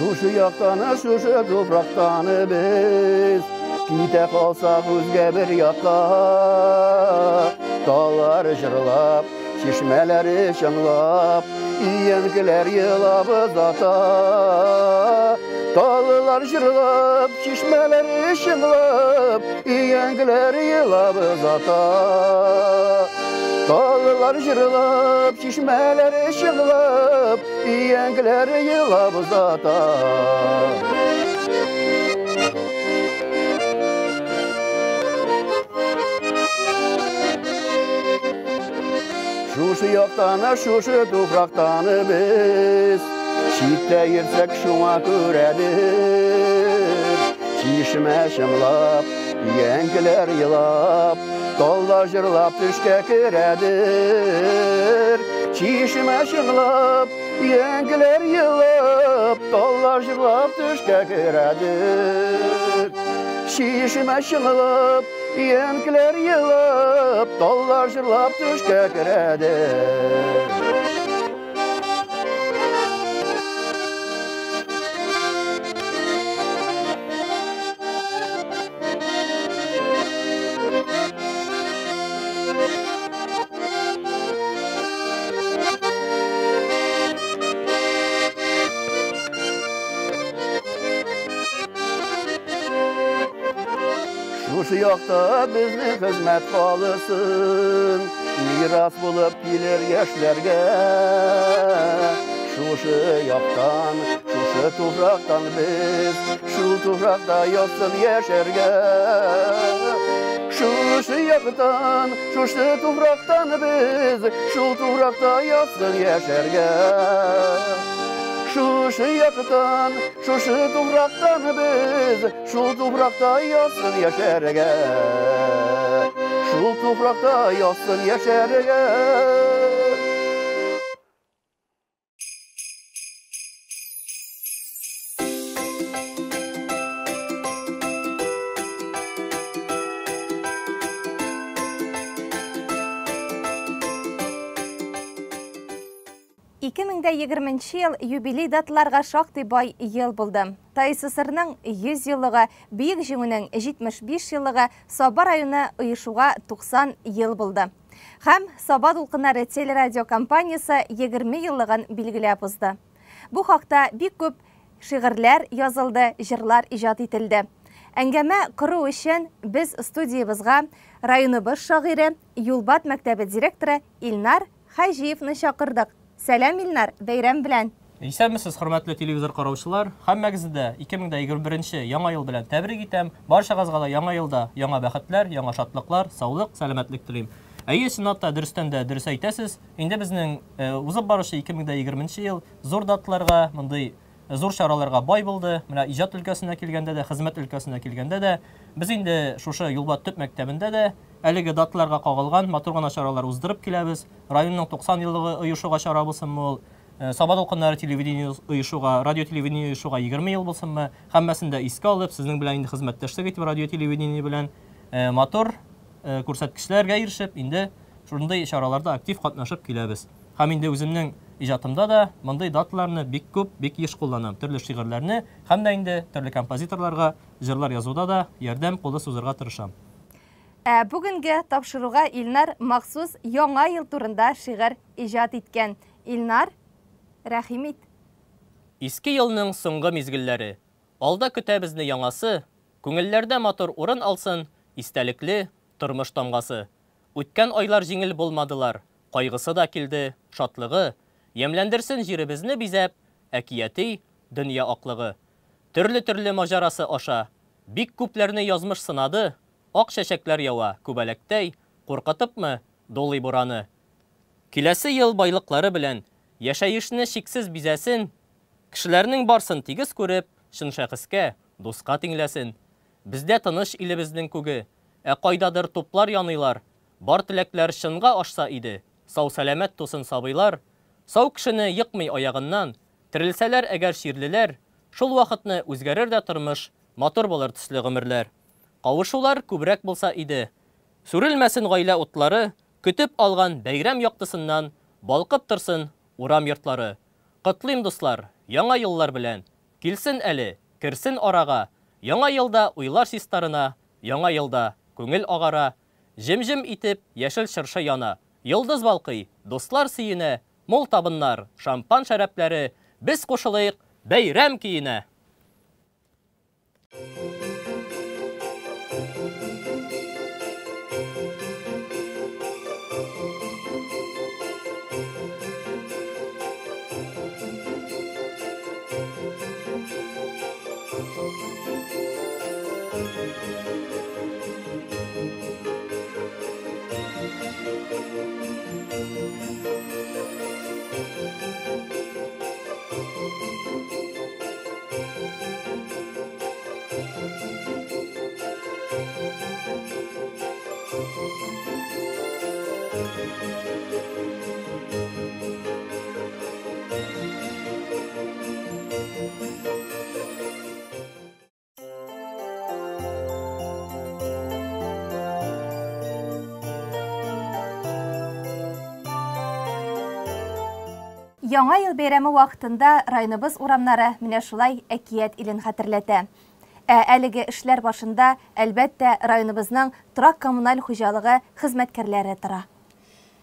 Шушы яктан, шушы туфрактан без китә калсак үзгә бер якка. Таллар җырлап, чишмәләре чыңлап, иянкеләр елап озата. Таллар җырлап, чишмәләре чыңлап, иянкеләр елап озата. Таллар җырлап, чишмәләре чыңлап, иянкеләр елап озата. Шушы яктан, шушы туфрактан без читтә йөрсәк шуңа күрәдер. Чишмә чыңлап, Өянкеләр елап, таллар җырлап төшкә керәдер. Чишмә чыңлап, өянкеләр елап, таллар җырлап төшкә керәдер. Чишмә чыңлап, өянкеләр елап, таллар җырлап төшкә керәдер. Шушы якта безнең хезмәт калсын, мирас булып килер яшьләргә. Шушы яктан, шушы туфрактан без, шул туфракта язсын яшәргә. Шушы яктан, шушы туфрактан без, шул туфракта язсын яшәргә. Шушы яктан, шушы туфрактан без, шул туфракта язсын яшәргә. Шул туфракта язсын яшәргә. Ике мең дә егерменче ел юбилей даталарга шактый бай ел булды. ТАССРның 100 еллыгы, Бөек Җиңүнең 75 еллыгы, Саба районы оешуга 90 ел булды. Һәм Саба дулкыннары телерадиокомпаниясе 20 еллыгын билгеләп узды. Бу хакта бик күп шигырьләр язылды, җырлар иҗат ителде. Әңгәмә кору өчен без студиябызга районыбыз шагыйре, Юлбат мәктәбе директоры Илнар Хаҗиевны чакырдык. Сәлам, Илнар, бәйрәм белән! Исәнмесез, хөрмәтле телевизор караучылар. Һәммәгезне дә 2021 яңа ел белән тәбрик итәм. Барчагызга да яңа елда яңа бәхетләр, яңа шатлыклар, саулык, сәламәтлек телим. Әйе, чынлап та, дөрестән дә дөрес әйтәсез. Инде безнең узып баручы 2020 ел зур даталарга, мондый зур чараларга бай булды. Менә иҗат өлкәсенә килгәндә дә, хезмәт өлкәсенә килгәндә дә, без инде шушы Юлбат төп мәктәбендә дә әлеге даталарга кагылган матур гына чаралар уздырып киләбез. Районның 90 еллыгы оешуга чара булсынмы ул, Саба дулкыннары телевидение оешуга, радио телевидение оешуга 20 ел булсынмы, һәммәсен дә искә алып, сезнең белән инде хезмәттәшлек итеп радио телевидение белән матур күрсәткечләргә ирешеп, инде шундый чараларда актив катнашып киләбез. Һәм инде үземнең иҗатымда да мондый даталарны бик күп, бик еш кулланам. Төрле шигырьләрне һәм дә инде төрле композиторларга җырлар язуда да ярдәм кулы сузырга тырышам. Ә бүгенге тапшыруга Илнар махсус Яңа ел турында шигырь иҗат иткән. Илнар, рәхим ит. Иске елның соңгы мизгелләре. Алда көтә безне яңасы, күңелләрдә матур урын алсын истәлекле тормыш тамгасы. Үткән айлар җиңел булмадылар, кайгысы да килде, шатлыгы. Ямьләндерсен җиребезне бизәп, әкияти дөнья аклыгы. Төрле-төрле маҗарасы аша, бик күпләрне язмыш сынады, ак чәчәкләр ява күбәләктәй, куркытыпмы дулый бураны. Киләсе ел байлыклары белән яшәешне чиксез бизәсен, кешеләрнең барсын тигез күреп, чын шәхескә, дуска тиңләсен. Бездә тыныч илебезнең күге, ә кайдадыр туплар яныйлар, бар теләкләр чынга ашса иде, сау-сәламәт тусын сабыйлар, сау кешене йыкмый аягыннан, терелсәләр әгәр чирлеләр, шул вакытны үзгәрер дә тормыш, матур булыр төсле гомерләр. Кавышулар күбрәк булса иде. Сүрелмәсен гаилә утлары, көтеп алган бәйрәм яктысыннан балкып торсын урам йортлары. Котлыйм, дуслар, яңа еллар белән. Килсен әле, керсен арага. Яңа елда уйлар чистарына, яңа елда күңел агара. Җем-җем итеп яшел чыршы яна. Йолдыз балкый, дуслар сөенә, мул табыннар, шампан шәрабләре, без кушылыйк бәйрәм көенә. Яңа ел бәйрәме вакытында районыбыз урамнары менә шулай әкият илен хәтерләтә. Ә әлеге эшләр башында, әлбәттә, районыбызның торак-коммуналь хуҗалыгы хезмәткәрләре тора.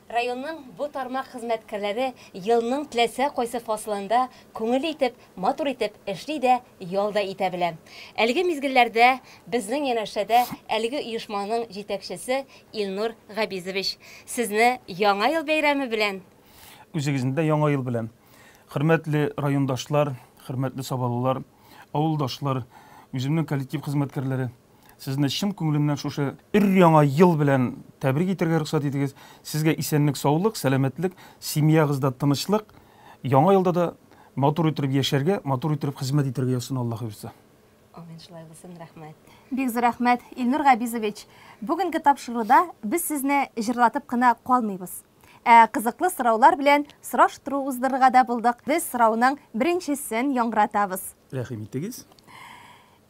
Районның бу тармак хезмәткәрләре елның теләсә кайсы фасылында күңелле итеп, матур итеп эшли дә, ял да итә белә. Әлеге мизгелләрдә безнең янәшәдә әлеге оешманың җитәкчесе Илнур Габизович. Сезне Яңа ел бәйрәме белән! Үзегезне дә Яңа ел белән! Хөрмәтле райондашлар, хөрмәтле сабалылар, авылдашлар, үземнең коллектив хезмәткәрләре! Сезне чын күңелемнән шушы өр-яңа ел белән тәбрик итәргә рөхсәт итегез. Сезгә исәнлек-саулык, сәламәтлек, семьягызда тынычлык, яңа елда да матур иттереп яшәргә, матур иттереп хезмәт итәргә язсын Аллаһ боерса. Амин, шулай булсын, рәхмәт. Бик зур рәхмәт, Илнур Габизович. Бүгенге тапшыруда без сезне җырлатып кына калмыйбыз. Ә кызыклы сораулар белән сораштыру уздырырга да булдык. Без сорауның беренчесен яңгыратабыз. Рәхим итегез.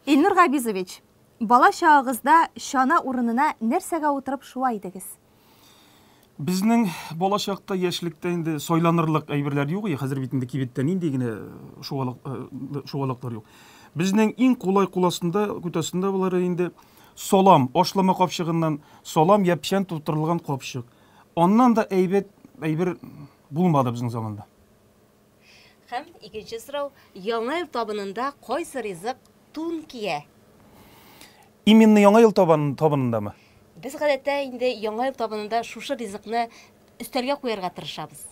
Илнур Габизович, бала чагыгызда чана урынына нәрсәгә утырып шуа идегез? Безнең бала чакта, яшьлектә инде сайланырлык әйберләр юк иде. Хәзер бит инде кибеттә нинди генә шугалак, шугалаклар юк. Безнең иң кулай кул астында, күт астында булар инде салам, ашлама капчыгыннан салам я печән тутырылган капчык. Аннан да әйбәт әйбер булмады безнең заманда. Һәм икенче сорау, Яңа ел табынында кайсы ризык тун кия? Именно Яңа ел табан, табынындамы? Без гадәттә инде Яңа ел табынында шушы ризыкны өстәлгә куярга тырышабыз.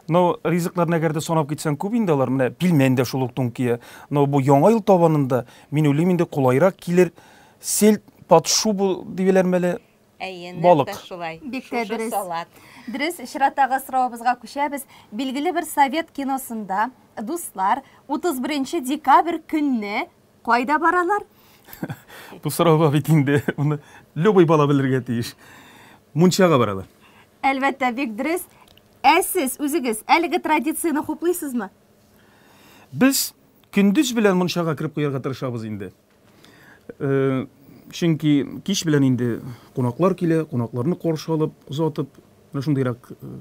Но ризыкларны әгәр дә санап китсәң күп инде алар. Менә пилмән дә шул ук тун кия. Но бу Яңа ел табынында, мин уйлыйм инде кулайрак килер. Сельдь под шубу дибеләрме әле? Әйе, нәкъ Балык. тә шулай. Бик тә Шушы дөрес. салат. Дөрес, чираттагы соравыбызга күчәбез. Билгеле бер совет киносында дуслар 31 декабрь көнне кайда баралар? Бу сорауга бит инде моны любой бала белергә тиеш. Мунчага баралар. Әлбәттә, бик дөрес. Ә сез үзегез әлеге традицияне хуплыйсызмы? Без көндез белән мунчага кереп куярга тырышабыз инде. Э, чөнки кич белән инде кунаклар килә, кунакларны каршы алып, озатып, менә шундыйрак э,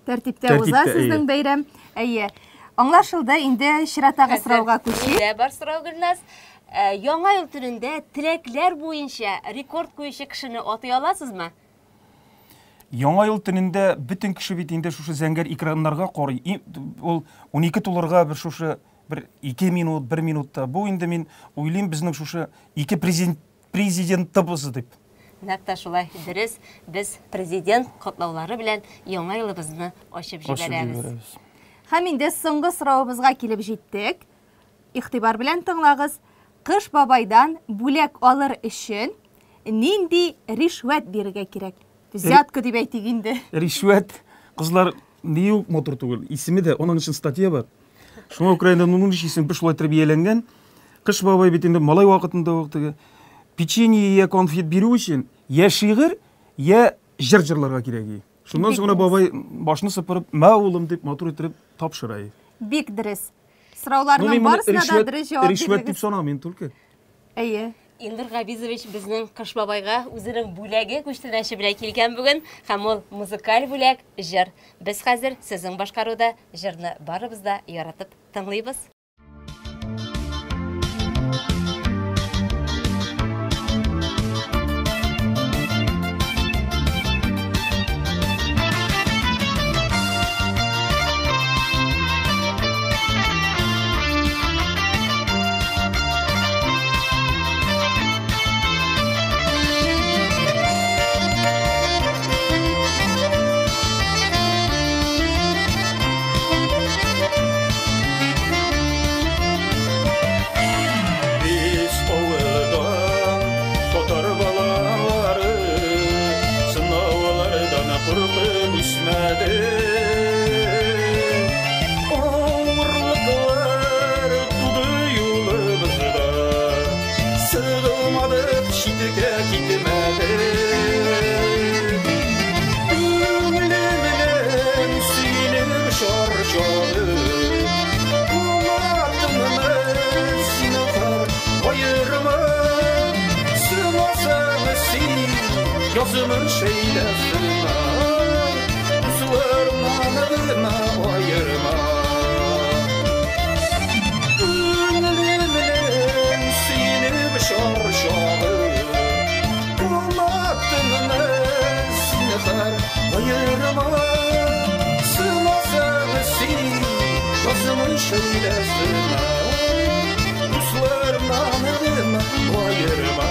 тәртиптә уза сезнең бәйрәм. Әйе. Аңлашылды, инде чираттагы сорауга күчик. Миндә бар сорау, Гөлназ. Э, Яңа ел төнендә теләкләр буенча рекорд куючы кешене атый аласызмы? Яңа ел төнендә бөтен кеше бит инде шушы зәңгәр экраннарга карый. Ул 12 тулырга бер шушы бер 2 минут, 1 минутта. Бу инде мин уйлыйм безнең шушы ике президент президентыбыз дип. Нәкъ тә шулай, дөрес, без президент котлаулары белән яңа елыбызны ачып җибәрәбез. Һәм инде соңгы соравыбызга килеп җиттек. Игътибар белән тыңлагыз. Кыш бабайдан бүләк алыр өчен нинди ришвәт бирергә кирәк? Взятка дип әйтик инде. Ришвәт, кызлар, ни юк матур түгел. Исеме дә, аның өчен статья бар. Шуңа күрә инде ну нишлисең, без шулай тәрбияләнгән. Кыш бабай бит инде малай вакытында ук теге печенье я конфет бирү өчен я шигырь, я җыр җырларга кирәк. Шуннан соң гына бабай башны сыпырып, мә улым дип матур иттереп тапшыра. Бик дөрес. Сорауларның барысына да дөрес җавап бирдегез. Ришвәт дип санамыйм только. Әйе. Илнур Габизович безнең Кыш бабайга үзенең бүләге күчтәнәче белән килгән бүген һәм ул музыкаль бүләк, җыр. Без хәзер сезнең башкаруда җырны барыбыз да яратып тыңлыйбыз. әйлә сына, Дусларымнан гына аерма.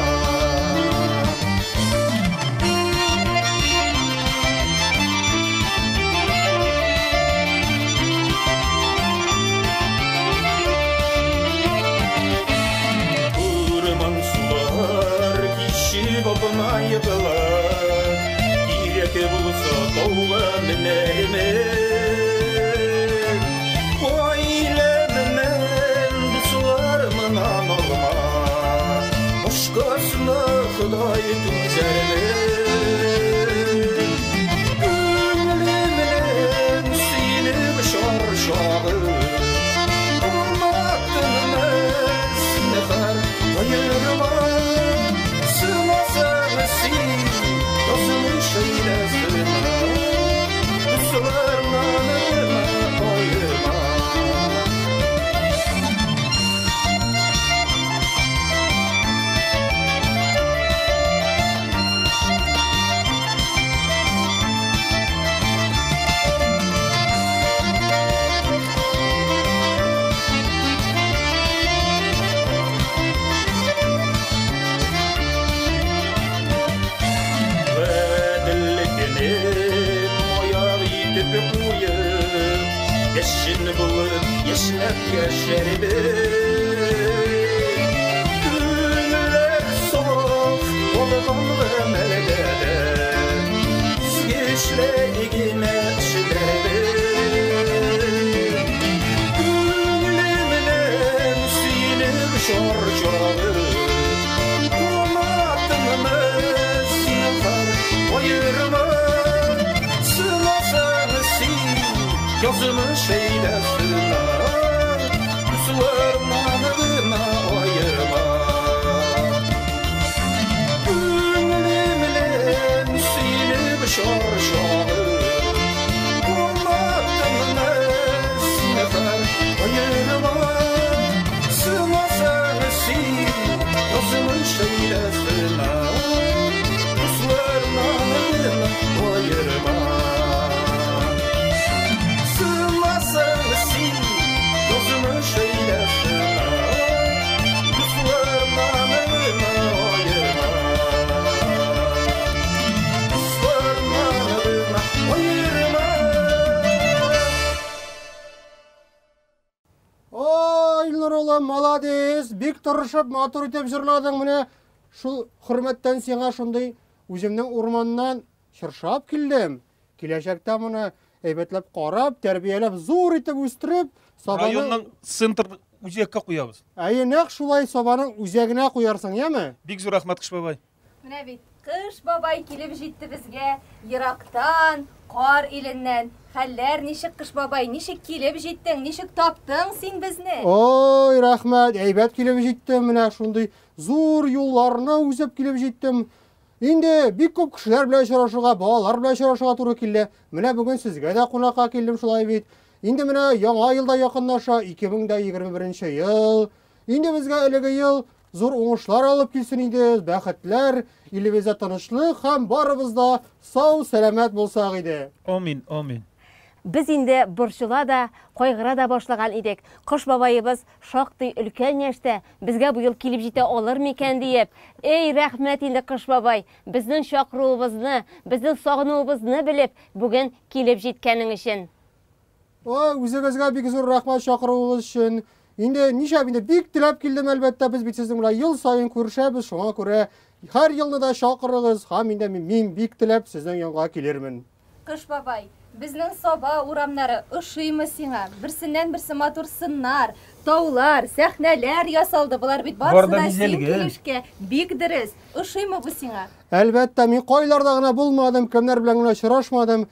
Урман сулар кичеп алдына егылар, Кирәк булса тауга менәрмен. Гаиләмнән, дусларымнан алма, Башкасына Ходай түзәрмен. Күңелемнең сөенеп шар-шагы, Канатымны зинһар аерма. Сынасаң син, язмыш әйлә сына, Дусларымнан гына аерма. Гаделлекне маяк итеп куеп, Яшен булып яшьнәп яшәрбез. Күңелләр саф булган гамәлдә дә, Изге эшләр генә эшләрбез. Күңелемнең сөенеп шар-шагы, Канатымны зинһар аерма. Сынасаң син, язмыш әйлә сына, Дусларымнан гына аерма. Күңелемнең сөенеп шар-шагы, Канатымны зинһар аерма. Сынасаң син, язмыш әйлә сына, Дусларымнан гына аерма. Сынасаң син, язмыш әйлә сына, Дусларымнан гына аерма. Дусларымнан гына аерма. Ой, Илнур улым, молодец, бик тырышып, матур итеп җырладың. Менә шул хөрмәттән сиңа шундый үземнең урманнан чыршы алып килдем. Киләчәктә моны әйбәтләп карап, тәрбияләп, зур итеп үстереп, Сабаның Районның центр үзәккә куябыз. Әйе, нәкъ шулай Сабаның үзәгенә куярсың, яме? Бик зур рәхмәт, Кыш бабай. Менә бит Кыш бабай килеп җитте безгә ерактан, кар иленнән. Хәлләр ничек, Кыш бабай, ничек килеп җиттең, ничек таптың син безне? Ой, рәхмәт, әйбәт килеп җиттем, менә шундый зур юлларны үзеп килеп җиттем. Инде бик күп кешеләр белән очрашырга, балалар белән очрашырга туры килде. Менә бүген сезгә дә кунакка килдем шулай бит. Инде менә яңа ел да якынлаша, 2021 ел. Инде безгә әлеге ел зур уңышлар алып килсен иде, бәхетләр, илебездә тынычлык һәм барыбыз да сау, сәламәт булсак иде. Амин, амин. Без инде борчыла да, кайгыра да башлаган идек. Кыш бабаебыз шактый өлкән яшьтә, безгә бу ел килеп җитә алыр микән диеп. Эй, рәхмәт инде, Кыш бабай, безнең чакыруыбызны, безнең сагынуыбызны белеп, бүген килеп җиткәнең өчен. Ой, үзегезгә бик зур рәхмәт чакыруыгыз өчен. Инде нишләп инде бик теләп килдем, әлбәттә, без бит сезнең белән ел саен күрешәбез, шуңа күрә һәр елны да чакырыгыз, һәм инде мин бик теләп сезнең янга килермен. Кыш бабай, безнең Саба урамнары ошыймы сиңа? Берсеннән-берсе матур сыннар, таулар, сәхнәләр ясалды. Болар бит Бар да барысы да син бизәлгән. килешкә. Бик дөрес. Ошыймы бу сиңа? Әлбәттә, мин кайларда гына булмадым, кемнәр белән генә очрашмадым.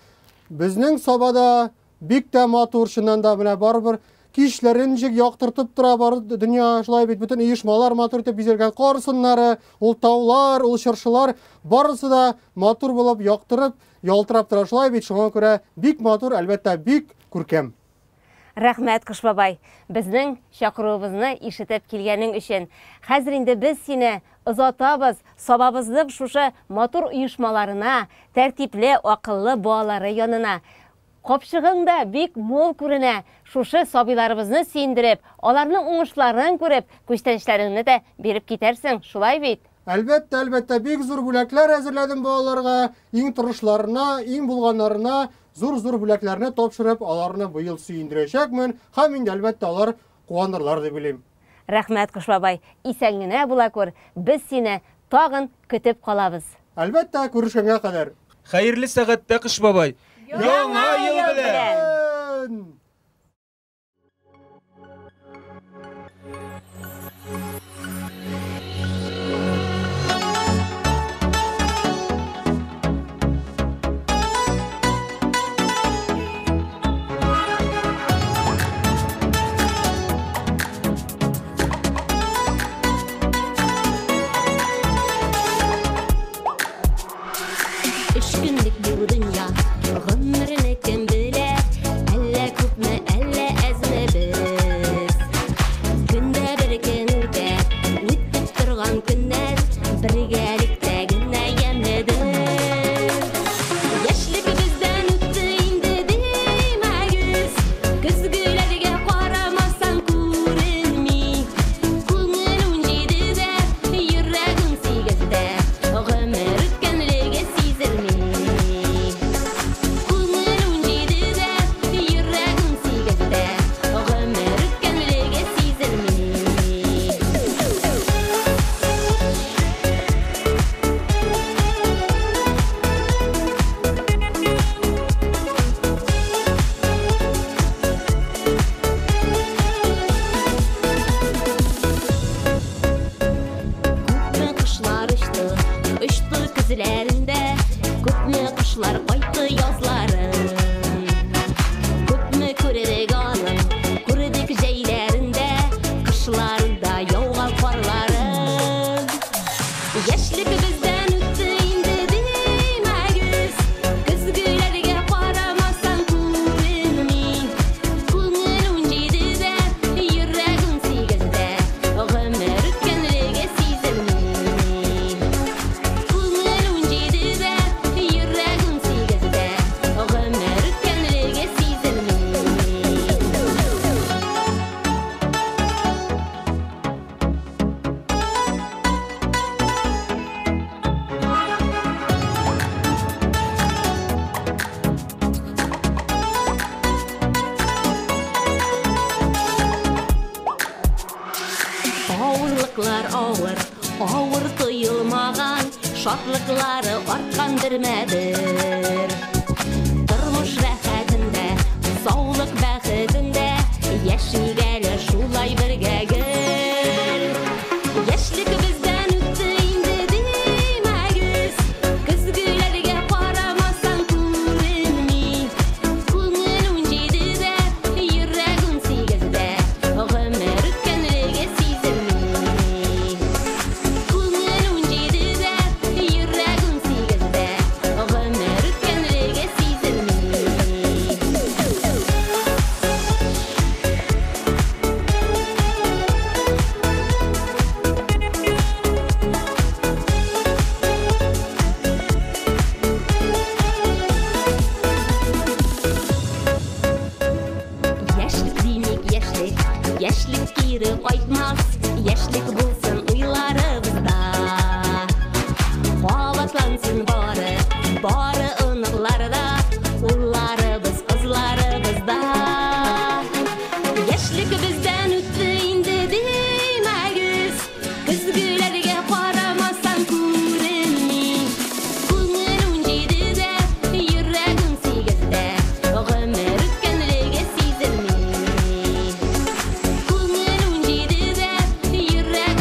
Безнең Сабада бик тә матур, чыннан да менә барыбер кичләрен ничек яктыртып тора бар дөнья, шулай бит, бөтен оешмалар матур итеп бизәлгән, кар сыннары, ул таулар, ул чыршылар, барысы да матур булып яктырып, ялтырап тора, шулай бит, шуңа күрә бик матур, әлбәттә, бик күркәм. Рәхмәт, Кыш бабай, безнең чакыруыбызны ишетеп килгәнең өчен. Хәзер инде без сине озатабыз, Сабабызның шушы матур оешмаларына, тәртипле, акыллы балалары янына. Капчыгың да бик мул күренә. Шушы сабыйларыбызны сөендереп, аларның уңышларын күреп, күчтәнәчләреңне дә биреп китәрсең, шулай бит? Әлбәттә, әлбәттә, бик зур бүләкләр әзерләдем балаларга. Иң тырышларына, иң булганнарына зур-зур бүләкләрне тапшырып, аларны быел сөендерәчәкмен һәм инде, әлбәттә, алар куанырлар дип уйлыйм. Рәхмәт, Кыш бабай, исән генә була күр, без сине тагын көтеп калабыз. Әлбәттә, күрешкәнгә кадәр. Хәерле сәгатьтә, Кыш бабай! Яңа ел белән! Өч көнлек бу дөнья, гомерне кем белә, әллә күпме, әллә әзме без. Көндә бер көн үтә, үтеп торган көннәр, бергәлектә генә ямьледер. Яшьлек бездән үтте инде димәгез, көзгеләргә карамасаң күренми. Күңел унҗидедә, йөрәк унсигездә, гомер үткәнлеге сизелми. Күңел унҗидедә, йөрәк унсигездә, гомер үткәнлеге сизелми. Күпме кошлар очты, очты көзләрендә, күпме кошлар кайтты язларын. Күпме күрдек аның, күрдек җәйләрендә, кышларында яуган карларын. Яшьлек бездән үтте инде димәгез, көзгеләргә карамасаң күренми. Күңел унҗидедә, йөрәк унсигездә, гомер үткәнлеге сизелми. Күңел унҗидедә, йөрәк унсигездә, гомер үткәнлеге сизелми. Авырлыклар авыр, авыр тоелмаган, шатлыклары арткан бермә-бер. Тормыш рәхәтендә, саулык бәхетендә, яшик әле шулай бергә гел. Яшьлек бездән үтте инде димәгез, көзгеләргә карамасаң күренми. Күңел унҗидедә, йөрәк унсигездә, гомер үткәнлеге сизелми. Күңел унҗидедә, йөрәк унсигездә, гомер үткәнлеге сизелми. Яшьлек димик, яшьлек, яшьлек кире кайтмас, яшьлек булсын уйларыбызда. Кабатлансын бары, бары оныкларда, улларыбыз, кызларыбызда. Яшьлек бездән үтте инде димәгез, көзгеләргә карамасаң күренми. Күңел унҗидедә, йөрәк унсигездә, гомер үткәнлеге сизелми. Күңел унҗидедә, йөрәк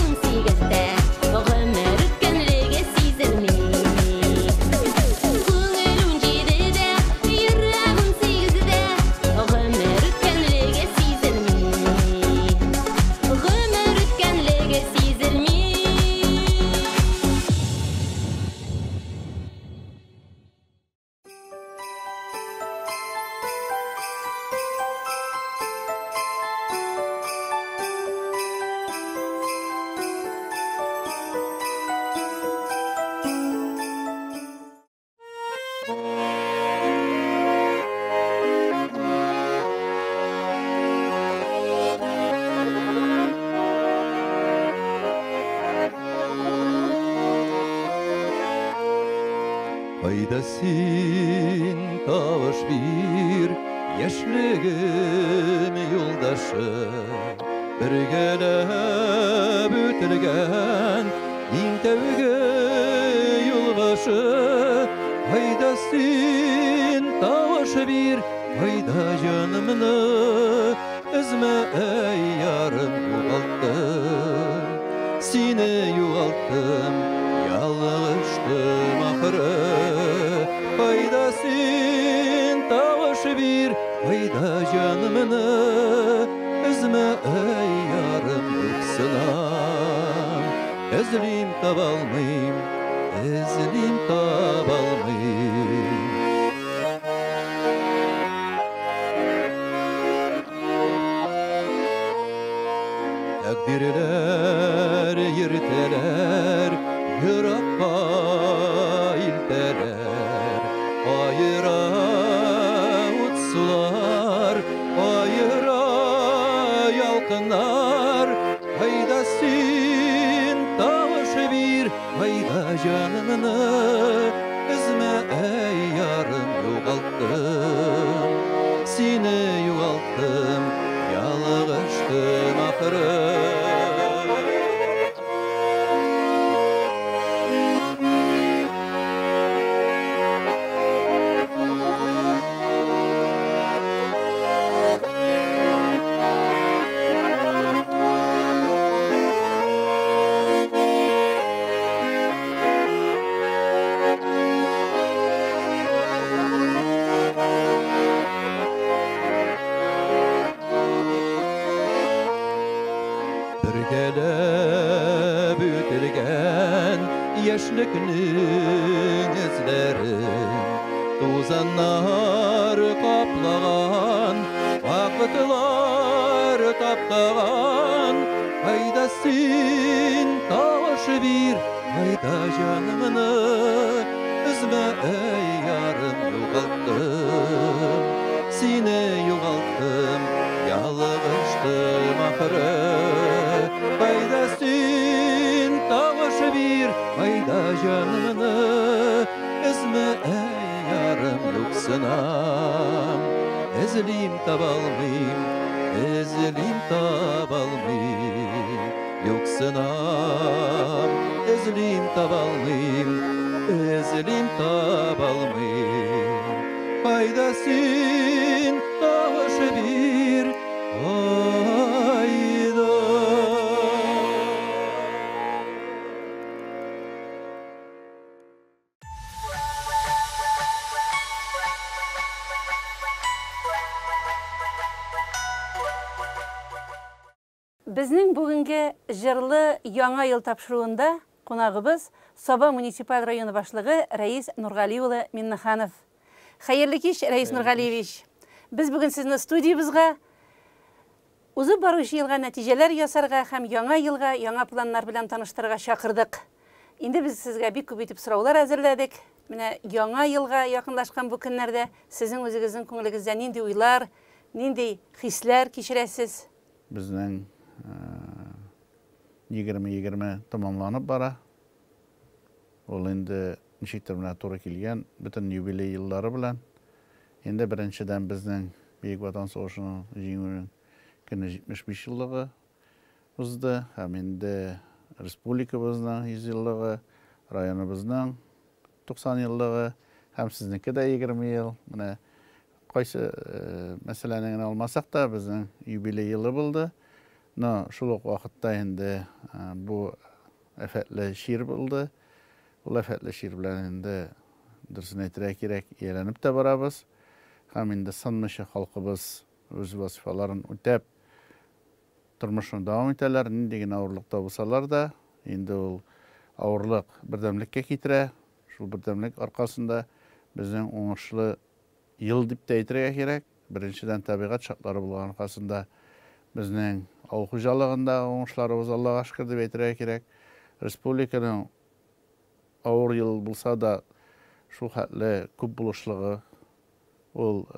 Кайда син, тавыш бир, яшьлегем юлдашы? Бергәләп үтелгән иң тәүге юлбашы. Кайда син, тавыш бир, кайда җанымны өзмә, әй ярым, югалттым. Сине югалттым, ялгыштым ахыры. Кайда син, тавыш бир, кайда җанымны өзмә, әй ярым, юксынам. Эзлим, табалмыйм, эзлим, табалмыйм. Тәкъдирләр йөртәләр, еракка илтәләр. Аера ут сулар, аера ялкыннар. Кайда син, тавыш бир, кайда җанымны өзмә, әй ярым, югалттым. Сине югалттым, ялгыштым ахыры. Бергәләп үтелгән яшьлекнең эзләрен тузаннар каплаган, вакытлар таптаган. Кайда син, тавыш бир, кайда җанымны өзмә, әй ярым, югалттым. Сине югалттым, ялгыштым ахыры. Кайда син, тавыш бир, кайда җанымны өзмә, әй ярым, юксынам. Эзлим, табалмыйм, эзлим, табалмыйм. Юксынам, эзлим, табалмыйм, эзлим, табалмыйм. Кайда син, тавыш бир, кайда? Безнең бүгенге җырлы Яңа ел тапшыруында кунагыбыз Саба муниципаль районы башлыгы Рәис Нургали улы Миннеханов. Хәерле кич, Рәис Нургалиевич. Без бүген сезне студиябезгә узып баручы елга нәтиҗәләр ясарга һәм яңа елга яңа планнар белән таныштырырга чакырдык. Инде без сезгә бик күп итеп сораулар әзерләдек. Менә яңа елга якынлашкан бу көннәрдә сезнең үзегезнең күңелегездә нинди уйлар, нинди хисләр кичерәсез? Безнең 2020 тәмамланып бара. Ул инде ничектер менә туры килгән бөтен юбилей еллары белән. Инде беренчедән безнең Бөек Ватан сугышының җиңүнең көне 75 еллыгы узды һәм инде республикабызның 100 еллыгы, районыбызның 90 еллыгы һәм сезнеке дә 20 ел. Менә кайсы мәсьәләне генә алмасак та, безнең юбилей елы булды. Но шул ук вакытта инде бу афәтле чир булды. Ул афәтле чир белән инде, дөресен әйтергә кирәк, ияләнеп тә барабыз. Һәм инде сынмыйча халкыбыз үз вазифаларын үтәп, тормышын дәвам итәләр. Нинди генә авырлыкта булсалар да, инде ул авырлык бердәмлеккә китерә. Шул бердәмлек аркасында безнең уңышлы ел дип тә әйтергә кирәк. Беренчедән, табигать шартлары булган аркасында безнең авыл хуҗалыгындагы уңышларыбыз Аллага шөкер дип әйтергә кирәк. Республиканың авыр ел булса да шул хәтле күп булышлыгы, ул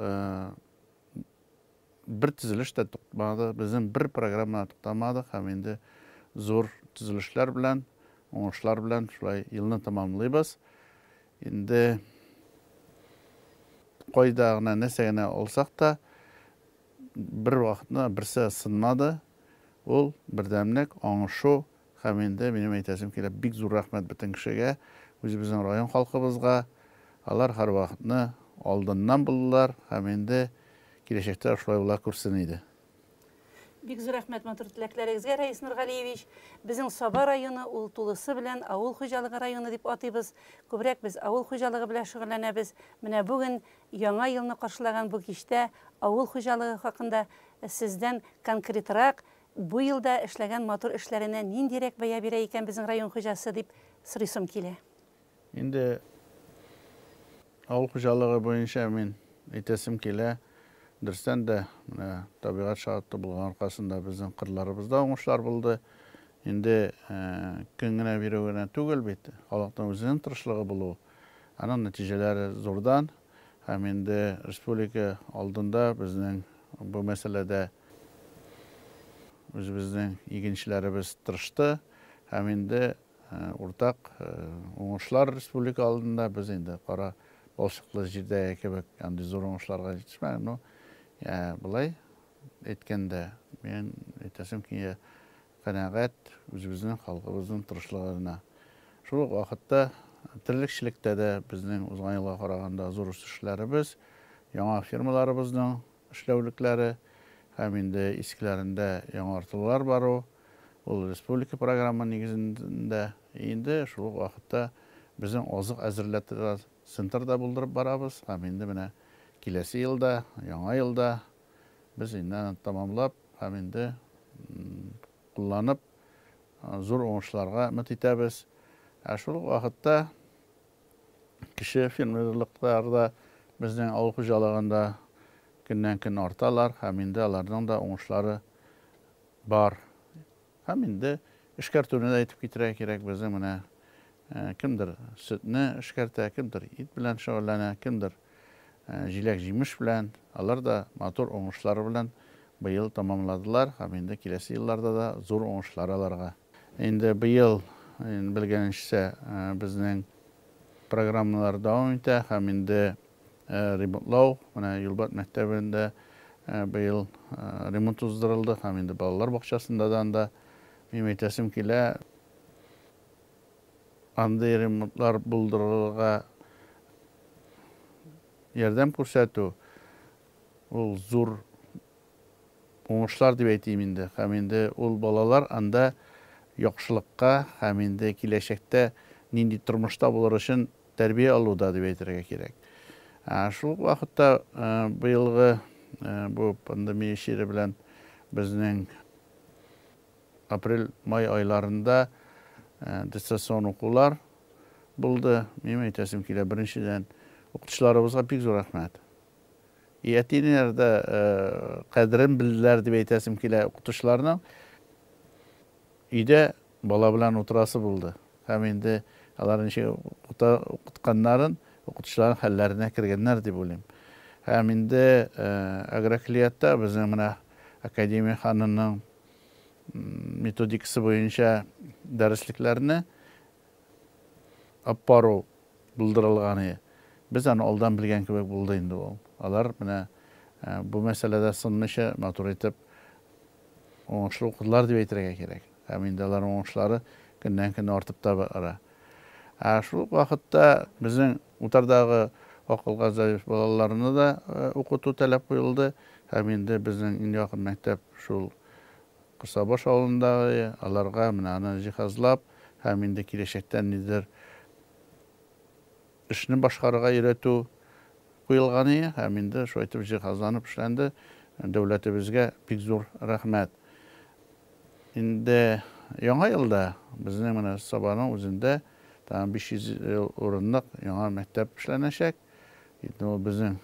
бер төзелеш тә туктамады, безнең бер программа туктамады һәм инде зур төзелешләр белән, уңышлар белән шулай елны тәмамлыйбыз. Инде Кайда гына нәрсә генә алсак та, бер вакытны берсе сынмады. Ул бердәмлек, аңышу һәм инде минем әйтәсем килә, бик зур рәхмәт бөтен кешегә, үзебезнең район халкыбызга. Алар һәрвакытны алдыннан булдылар һәм инде киләчәктә шулай була күрсен иде. Бик зур рәхмәт матур теләкләрегезгә, Рәис Нургалиевич. Безнең Саба районы ул тулысы белән авыл хуҗалыгы районы дип атыйбыз. Күбрәк без авыл хуҗалыгы белән шөгыльләнәбез. Менә бүген Яңа елны каршылаган бу кичтә авыл хуҗалыгы хакында сездән конкретрак, бу елда эшләгән матур эшләренә ниндирәк бәя бирә икән безнең район хуҗасы дип сорыйсым килә. Инде авыл хуҗалыгы буенча мин әйтәсем килә, дөрестән дә, менә табигать шарты булган аркасында безнең кырларыбызда уңышлар булды. Инде көн генә бирү генә түгел бит, халыкның үзенең тырышлыгы булу, аның нәтиҗәләре зурдан. Һәм инде республика алдында безнең бу мәсьәләдә үзебезнең игенчеләребез тырышты. Һәм инде Уртак уңышлар республика алдында, без инде кара балчыклы җирдәге кебек андый зур уңышларга җитешмәдек, но болай әйткәндә, мин әйтәсем килә, канәгать үзебезнең халкыбызның тырышлыгына. Шул ук вакытта терлекчелектә дә безнең узган елга караганда зур үсешләребез, яңа фермаларыбызның эшләүлекләре һәм инде искеләрендә яңартулар бару, ул республика программа нигезендә. Инде шул ук вакытта безнең азык әзерләтә центр да булдырып барабыз һәм инде менә киләсе елда, яңа елда без инде аны тәмамлап һәм инде кулланып зур уңышларга өмет итәбез. Ә шул ук вакытта Кече фермерлыклар да безнең авыл хуҗалыгында көннән-көн арталар һәм инде аларның да уңышлары бар. Һәм инде эшкәртүне дә әйтеп китерергә кирәк, безнең менә кемдер сөтне эшкәртә, кемдер ит белән шөгыльләнә, кемдер җиләк-җимеш белән. Алар да матур уңышлар белән быел тәмамладылар һәм инде киләсе елларда да зур уңышлар аларга. Инде быел, белгәнегезчә, безнең программалар дәвам итә һәм инде ремонтлау, менә Юлбат мәктәбендә быел ремонт уздырылды һәм инде балалар бакчасында да анда, минем әйтәсем килә, андый ремонтлар булдырырга ярдәм күрсәтү, ул зур уңышлар дип әйтим инде. Һәм инде ул балалар анда яхшылыкка һәм инде киләчәктә нинди тормышта булыр өчен тәрбия алуда дип әйтергә кирәк. Шул ук вакытта быелгы бу пандемия чире белән безнең апрель-май айларында дистанцион укулар булды. Минем әйтәсем килә, беренчедән, укытучыларыбызга бик зур рәхмәт. И әти-әниләр дә кадерен белделәр дип әйтәсем килә укытучыларның. Өйдә бала белән утырасы булды. Һәм инде алар ничек укытканнарын, укытучыларның хәлләренә кергәннәр дип уйлыйм. Һәм инде агрокөллиятта безнең менә академия ханымның методикасы буенча дәреслекләрне аппару булдырылган и. Без аны алдан белгән кебек булды инде ул. Алар менә бу мәсьәләдә сынмыйча матур итеп уңышлы укыдылар дип әйтергә кирәк. Һәм инде аларның уңышлары көннән-көн артып та бара. Ә шул ук вакытта безнең утардагы акылга зәгыйфь балаларны да укыту таләп куелды. Һәм инде безнең иң якын мәктәп шул Кырсабаш авылындагы, аларга менә аны җиһазлап һәм инде киләчәктә нидер эшне башкарырга өйрәтү куелган ие һәм инде шулай итеп җиһазланып эшләнде. Дәүләтебезгә бик зур рәхмәт. Инде яңа елда безнең менә Сабаның үзендә тагын 500 урынлык яңа мәктәп эшләнәчәк. Инде ул безнең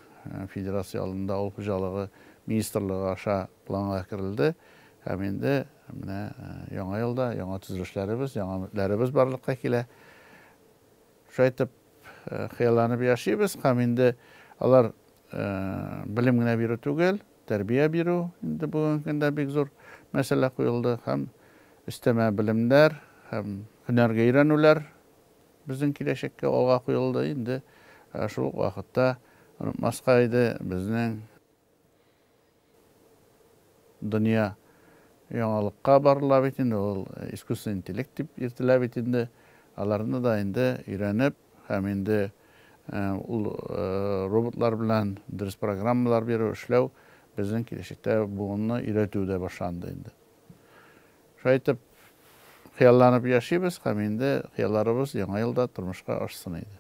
федерация алдында авыл хуҗалыгы министрлыгы аша планга керелде. Һәм инде менә яңа елда яңа төзелешләребез, яңа өметләребез барлыкка килә. Шулай итеп хыялланып яшибез һәм инде алар белем генә бирү түгел, тәрбия бирү инде бүгенге көндә бик зур мәсьәлә куелды һәм өстәмә белемнәр һәм һөнәргә өйрәнүләр безнең киләчәккә алга куелды. Инде шул ук вакытта Онытмаска иде, безнең дөнья яңалыкка барыла бит инде, ул искусственный интеллект дип йөртелә бит инде. Аларны да инде өйрәнеп һәм инде ул роботлар белән дөрес программалар бирү, эшләү безнең киләчәктә буынны өйрәтү дә башланды инде. Шулай итеп, хыялланып яшибез һәм инде хыялларыбыз яңа елда тормышка ашсын иде.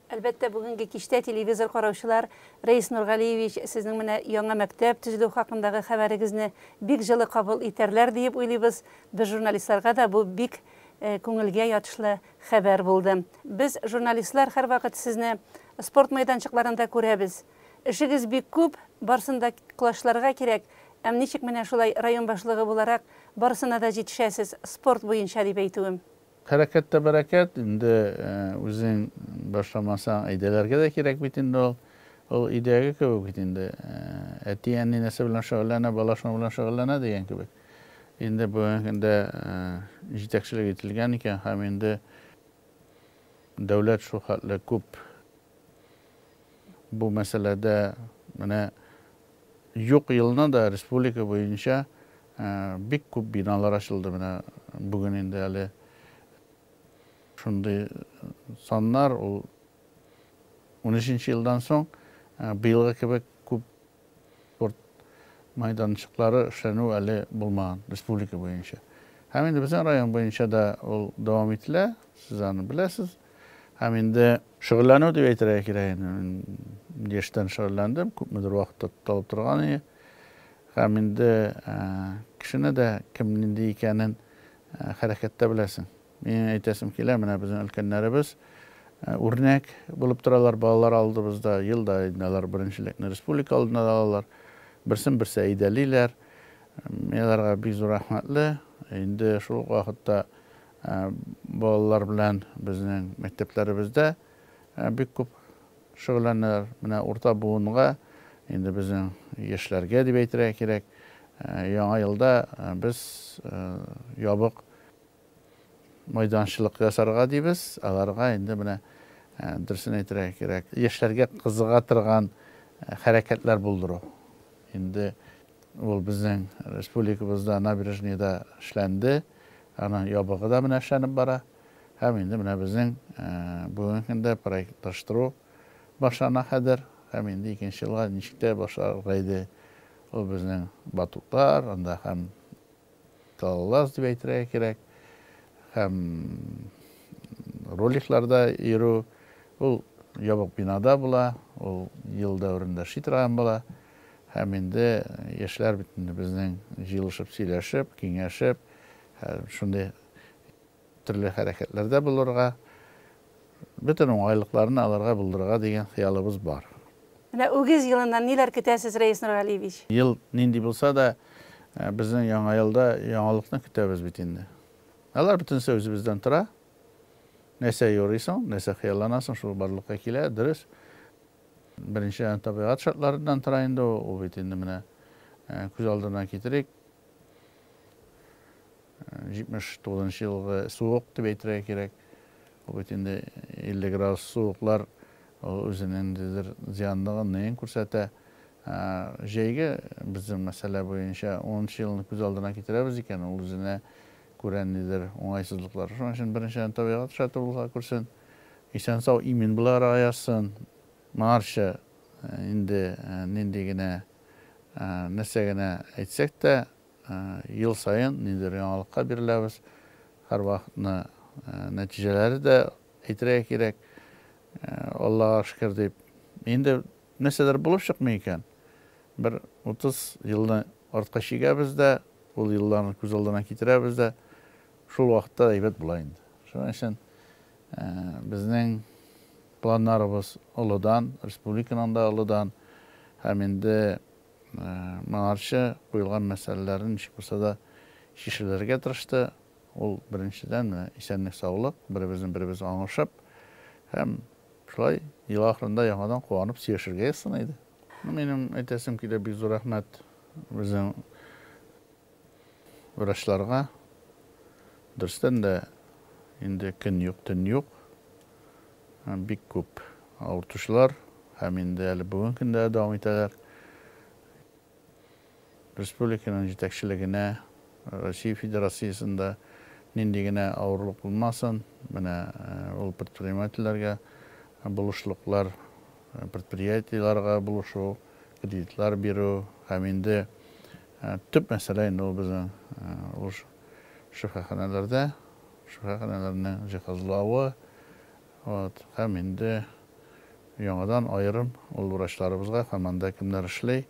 Әлбәттә, бүгенге кичтә телевизор караучылар, Рәис Нургалиевич, сезнең менә яңа мәктәп төзелү хакындагы хәбәрегезне бик җылы кабул итәрләр диеп уйлыйбыз. Без журналистларга да бу бик күңелгә ятышлы хәбәр булды. Без, журналистлар, һәрвакыт сезне спорт мәйданчыкларында күрәбез. Эшегез бик күп, барысын да колачларга кирәк. Әм ничек менә шулай район башлыгы буларак барысына да җитешәсез, спорт буенча дип әйтүем? Хәрәкәттә бәрәкәт, инде үзең башламасаң, әйдәләргә дә кирәк бит инде ул. Ул өйдәге кебек бит инде. Әти-әни нәрсә белән шөгыльләнә, бала шуның белән шөгыльләнә дигән кебек. Инде бүгенге көндә җитәкчелек ителгән икән һәм инде дәүләт шул хәтле күп бу мәсьәләдә менә юк елны да республика буенча бик күп биналар ачылды. Менә бүген инде әле шундый саннар, ул унөченче елдан соң быелгы кебек күп спорт майданчыклары эшләнү әле булмаган республика буенча. Һәм инде безнең район буенча да ул дәвам ителә, сез аны беләсез. Һәм инде шөгыльләнү дип әйтергә кирәк инде. Мин яшьтән шөгыльләндем, күпмедер вакытта тукталып торган иде. Һәм инде кешене дә кем нинди икәнен хәрәкәттә беләсең. Минем әйтәсем килә, менә безнең өлкәннәребез үрнәк булып торалар балалар алдыбызда. Ел да инде алар беренчелекне республика алдында да алалар. Берсен берсе әйдәлиләр. Мин аларга бик зур рәхмәтле. Инде шул ук вакытта балалар белән безнең мәктәпләребездә бик күп шөгыльләнәләр. Менә урта буынга, инде безнең яшьләргә дип әйтергә кирәк, яңа елда без ябык майданчылык ясарга дибез. Аларга инде менә дөресен әйтергә кирәк, яшьләргә кызыга торган хәрәкәтләр булдыру. Инде ул безнең республикабызда набережныйда эшләнде. Аның ябыгы да менә эшләнеп бара. Һәм инде менә безнең бүгенге көндә проектлаштыру башлана хәзер. Һәм инде икенче елга ничек тә башларга иде. Ул безнең батутлар, анда һәм скалолаз дип әйтергә кирәк, һәм роликларда йөрү. Ул ябык бинада була, ул ел дәверендә эшли торган була. Һәм инде яшьләр бит инде безнең җыелышып сөйләшеп, киңәшеп, шундый төрле хәрәкәтләрдә булырга, бөтен уңайлыкларны аларга булдырырга дигән хыялыбыз бар. Менә үгез елыннан ниләр көтәсез, Рәис Нургалиевич? Ел нинди булса да, безнең яңа елда яңалыкны көтәбез бит инде. Алар бөтенесе үзебездән тора. Нәрсә юрыйсың, нәрсә хыялланасың, шул барлыкка килә, дөрес. Беренчедән, табигать шартларыннан тора инде ул, ул бит инде менә күз алдына китерик, 79 нчы елгы суык дип әйтергә кирәк. Ул бит инде 50 градус суыклар ул үзенең ниндидер зыянлыгын, неен күрсәтә. Җәйге безнең мәсьәлә буенча 10 нчы елны күз алдына китерәбез икән, ул үзенә күрә ниндидер уңайсызлыклар. Шуның өчен беренчедән табигать шарты булса күрсен, исән-сау, имин буларга язсын. Моңарчы инде нинди генә нәрсә генә әйтсәк тә, Ел саен ниндидер яңалыкка биреләбез. Һәрвакытны нәтиҗәләре дә әйтергә кирәк. Аллага шөкер дип. Инде нәрсәдер булып чыкмый икән, бер 30 елны артка чигәбез дә, ул елларны күз алдына китерәбез дә, шул вакытта әйбәт була инде. Шуның өчен безнең планнарыбыз олыдан, республиканың да олыдан. Һәм инде Моңарчы куелган мәсьәләләрне ничек булса да чишелергә тырышты. Ул, беренчедән, менә исәнлек-саулык, беребезне беребез аңышып һәм шулай ел ахырында яңадан куанып сөйләшергә язсын иде. Минем әйтәсем килә, бик зур рәхмәт безнең врачларга. Дөрестән дә, инде көн юк, төн юк. Бик күп авыртучылар. һәм инде әле бүген көндә дәвам итәләр. Республиканың җитәкчелегенә, Россия Федерациясендә нинди генә авырлык булмасын, менә ул предпринимательләргә булышлыклар, предприятиеләргә булышу, кредитлар бирү һәм инде төп мәсьәлә инде ул безнең ул шифаханәләрдә, шифаханәләрнең җиһазлавы, вот, һәм инде яңадан аерым ул врачларыбызга һәм анда кемнәр эшли,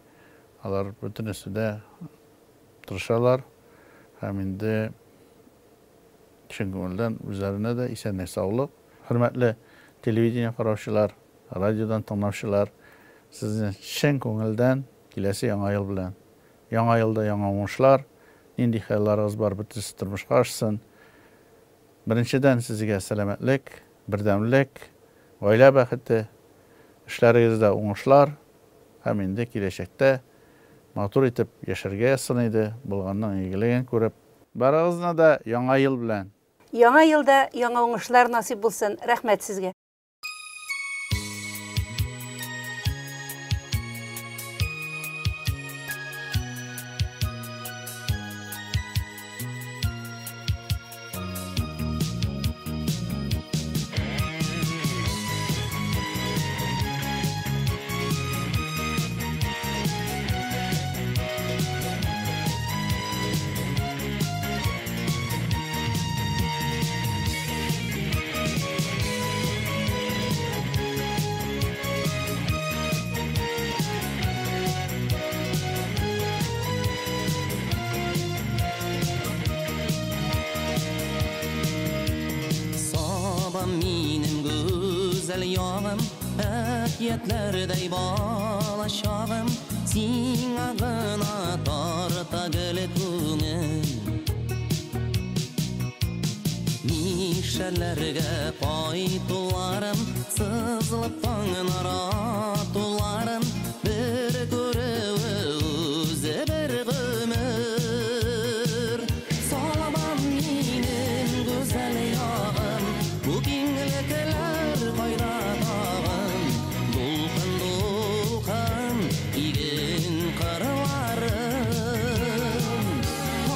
алар бөтенесе дә тырышалар һәм инде чын күңелдән үзләренә дә исәнлек, саулык. Хөрмәтле телевидение караучылар, радиодан тыңлаучылар, сезне чын күңелдән киләсе Яңа ел белән. Яңа елда яңа уңышлар, нинди хыялларыгыз бар, бөтенесе тормышка ашсын. Беренчедән, сезгә сәламәтлек, бердәмлек, гаилә бәхете, эшләрегездә уңышлар һәм инде киләчәктә матур итеп яшәргә язсын иде, булганның игелеген күреп. Барыгызны да Яңа ел белән! Яңа елда яңа уңышлар насыйп булсын! Рәхмәт сезгә! Сабам минем гүзәл ягым, әкиятләрдәй бала чагым, сиңа гына тарта гел күңел. Мишәрләргә кайтуларым, сызылып таңнар атуларым, бер күрүе үзе бер гомер. Саламам минем гүзәл ягым, бу киңлекләр кайда тагын? Дулкын-дулкын иген кырларым,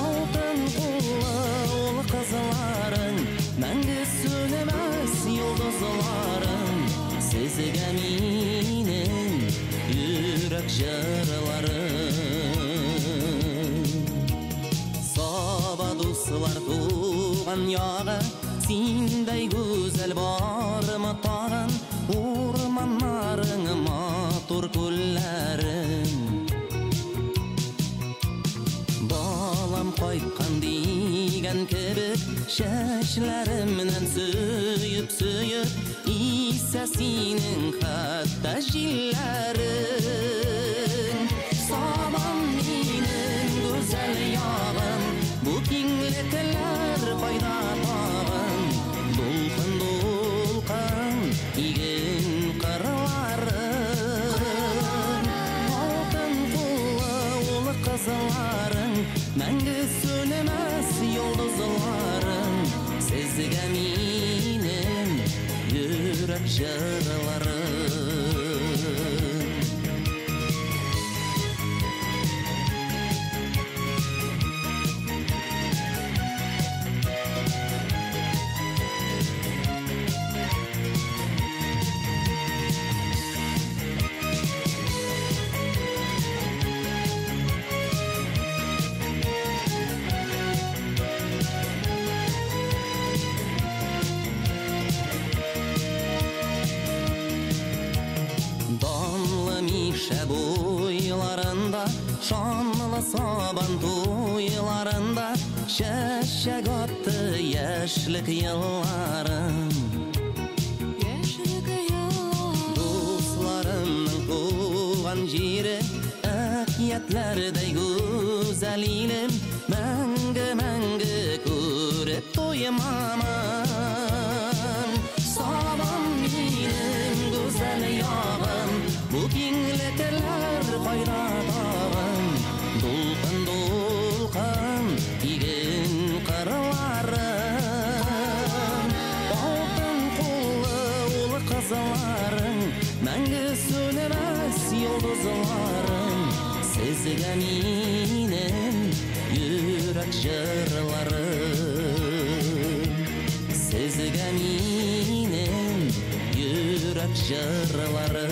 алтын куллы ул кызларың, мәңге сүнмәс йолдызларым, сезгә минем йөрәк җырларым. Саба дуслар туган ягы, синдәй гүзәл бармы тагын? Урманнарың, матур күлләрең. Балам кайткан дигән кебек, чәчләремнән сөеп-сөеп, исә синең хәтта җилләрең. Сабам минем гүзәл ягым, бу киңлекләр кайда тагын? Дулкын-дулкын иген кырларым, алтын куллы ул кызларың, мәңге сүнмәс йолдызларың, сезгә минем йөрәк җырларым. Данлы Мишә буйларында, шанлы сабан туйларында, чәчәк атты яшьлек елларым. Дусларымның туган җире, әкиятләрдәй гүзәл илем, мәңге-мәңге күреп туймамын. Сабам минем гүзәл ягым, бу киңлекләр кайда тагын? Дулкын-дулкын иген кырларым, алтын куллы ул кызларың, мәңге җырлары.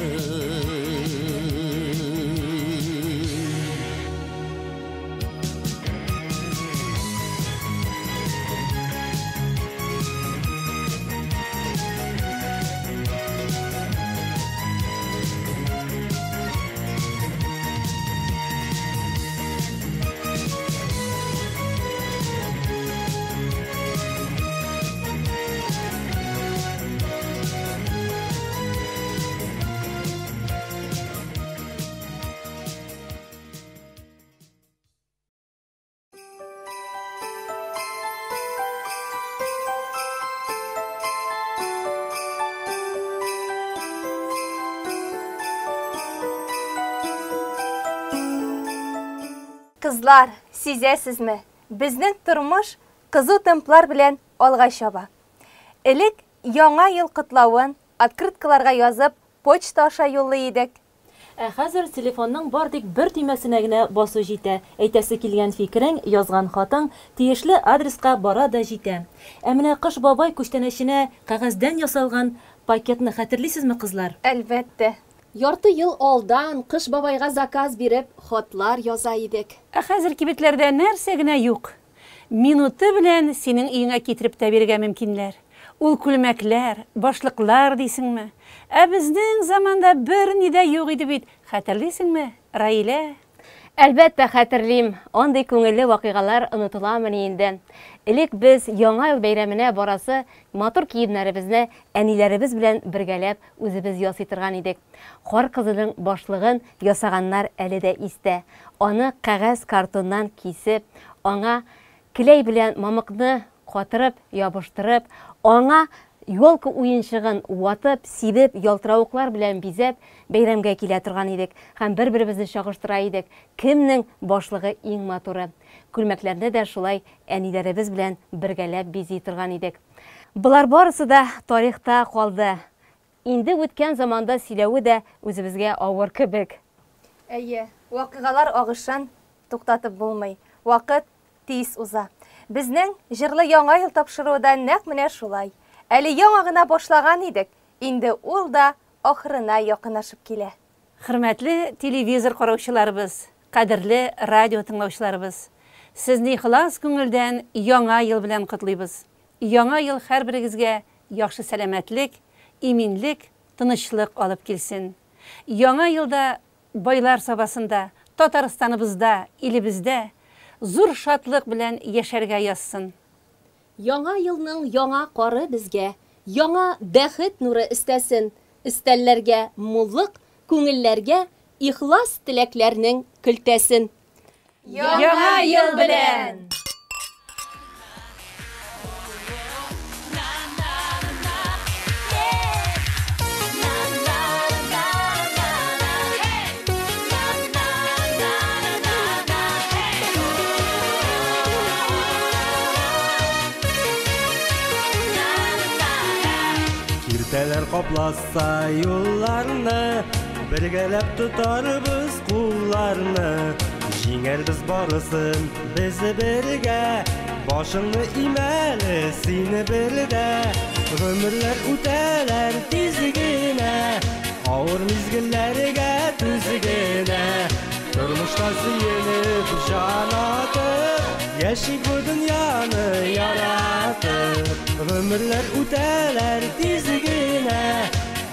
Кызлар, сизәсезме? Безнең тормыш кызу темплар белән алга чаба. Элек Яңа ел котлавын открыткаларга язып, почта аша юллый идек. Ә хәзер телефонның бар тик бер төймәсенә генә басу җитә. Әйтәсе килгән фикерең, язган хатың тиешле адреска бара да җитә. Ә менә Кыш бабай күчтәнәченә кәгазьдән ясалган пакетны хәтерлисезме, кызлар? Әлбәттә. Ярты ел алдан Кыш бабайга заказ биреп, хатлар яза идек. Ә хәзер кибетләрдә нәрсә генә юк. Минуты белән синең өеңә китереп тә бирергә мөмкиннәр. Ул күлмәкләр, башлыклар дисеңме? Ә безнең заманда берни дә юк иде бит. Хәтерлисеңме, Раилә? Әлбәттә, хәтерлим. Андый күңелле вакыйгалар онытыламыни инде? Элек без Яңа ел бәйрәменә барасы матур киемнәребезне әниләребез белән бергәләп үзебез ясый торган идек. Кар кызының башлыгын ясаганнар әле дә истә. Аны кәгазь картоннан кисеп, аңа келәй белән мамыкны катырып, ябыштырып, аңа елка уенчыгын ватып, сибеп, ялтыравыклар белән бизәп, бәйрәмгә килә торган идек һәм бер-беребезне чагыштыра идек, кемнең башлыгы иң матуры. Күлмәкләрне дә шулай әниләребез белән бергәләп бизи торган идек. Болар барысы да тарихта калды. Инде үткән заманда сөйләве дә үзебезгә авыр кебек. Әйе, вакыйгалар агышын туктатып булмый. Вакыт тиз уза. Безнең Җырлы Яңа ел тапшыруы да нәкъ менә шулай. Әле яңа гына башлаган идек, инде ул да ахырына якынлашып килә. Хөрмәтле телевизор караучыларыбыз, кадерле радио тыңлаучыларыбыз, сезне ихлас күңелдән Яңа ел белән котлыйбыз. Яңа ел һәрберегезгә яхшы сәламәтлек, иминлек, тынычлык алып килсен. Яңа елда байлар Сабасында, Татарстаныбызда, илебездә зур шатлык белән яшәргә язсын. Яңа елның яңа кары безгә яңа бәхет нуры өстәсен, өстәлләргә муллык, күңелләргә ихлас теләкләрнең көлтәсен. Яңа ел белән! Киртәләр капласа юлларны, бергәләп тотарбыз кулларны. Җиңәрбез барысын без бергә, башыңны имәле сине бердә. Гомерләр үтәләр тиз генә, авыр мизгелләргә түз генә. Тормышта сөенеп, җан атып, яшик бу дөньяны яратып. Гомерләр үтәләр тиз генә,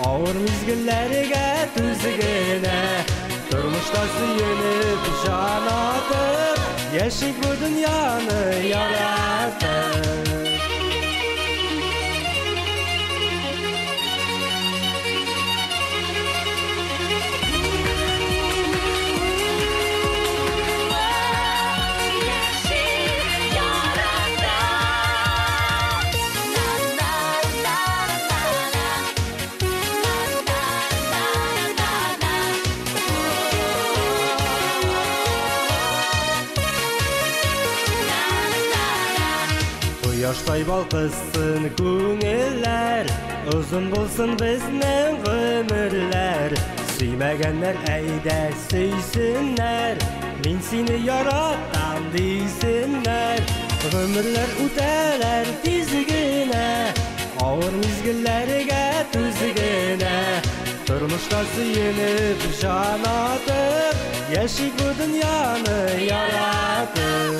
авыр мизгелләргә түз генә. Тормышта сөенеп, җан атып, яшик бу дөньяны яратып. Кояштай балкысын күңелләр, озын булсын безнең гомерләр. Сөймәгәннәр әйдә сөйсеннәр, мин сине яратам дисеннәр. Гомерләр үтәләр тиз генә, Авыр мизгелләргә түз генә. Тормышта сөенеп, җан атып, яшик бу дөньяны яратып.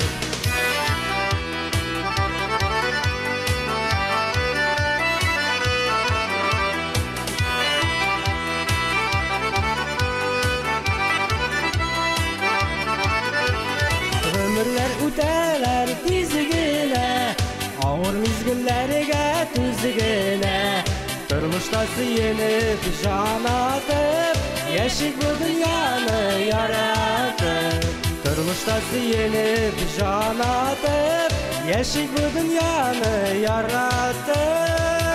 Гомерләр үтәләр тиз генә, авыр мизгелләргә түз генә. Тормышта сөенеп, җан атып, яшик бу дөньяны яратып. Тормышта сөенеп, җан атып, яшик бу дөньяны яратып.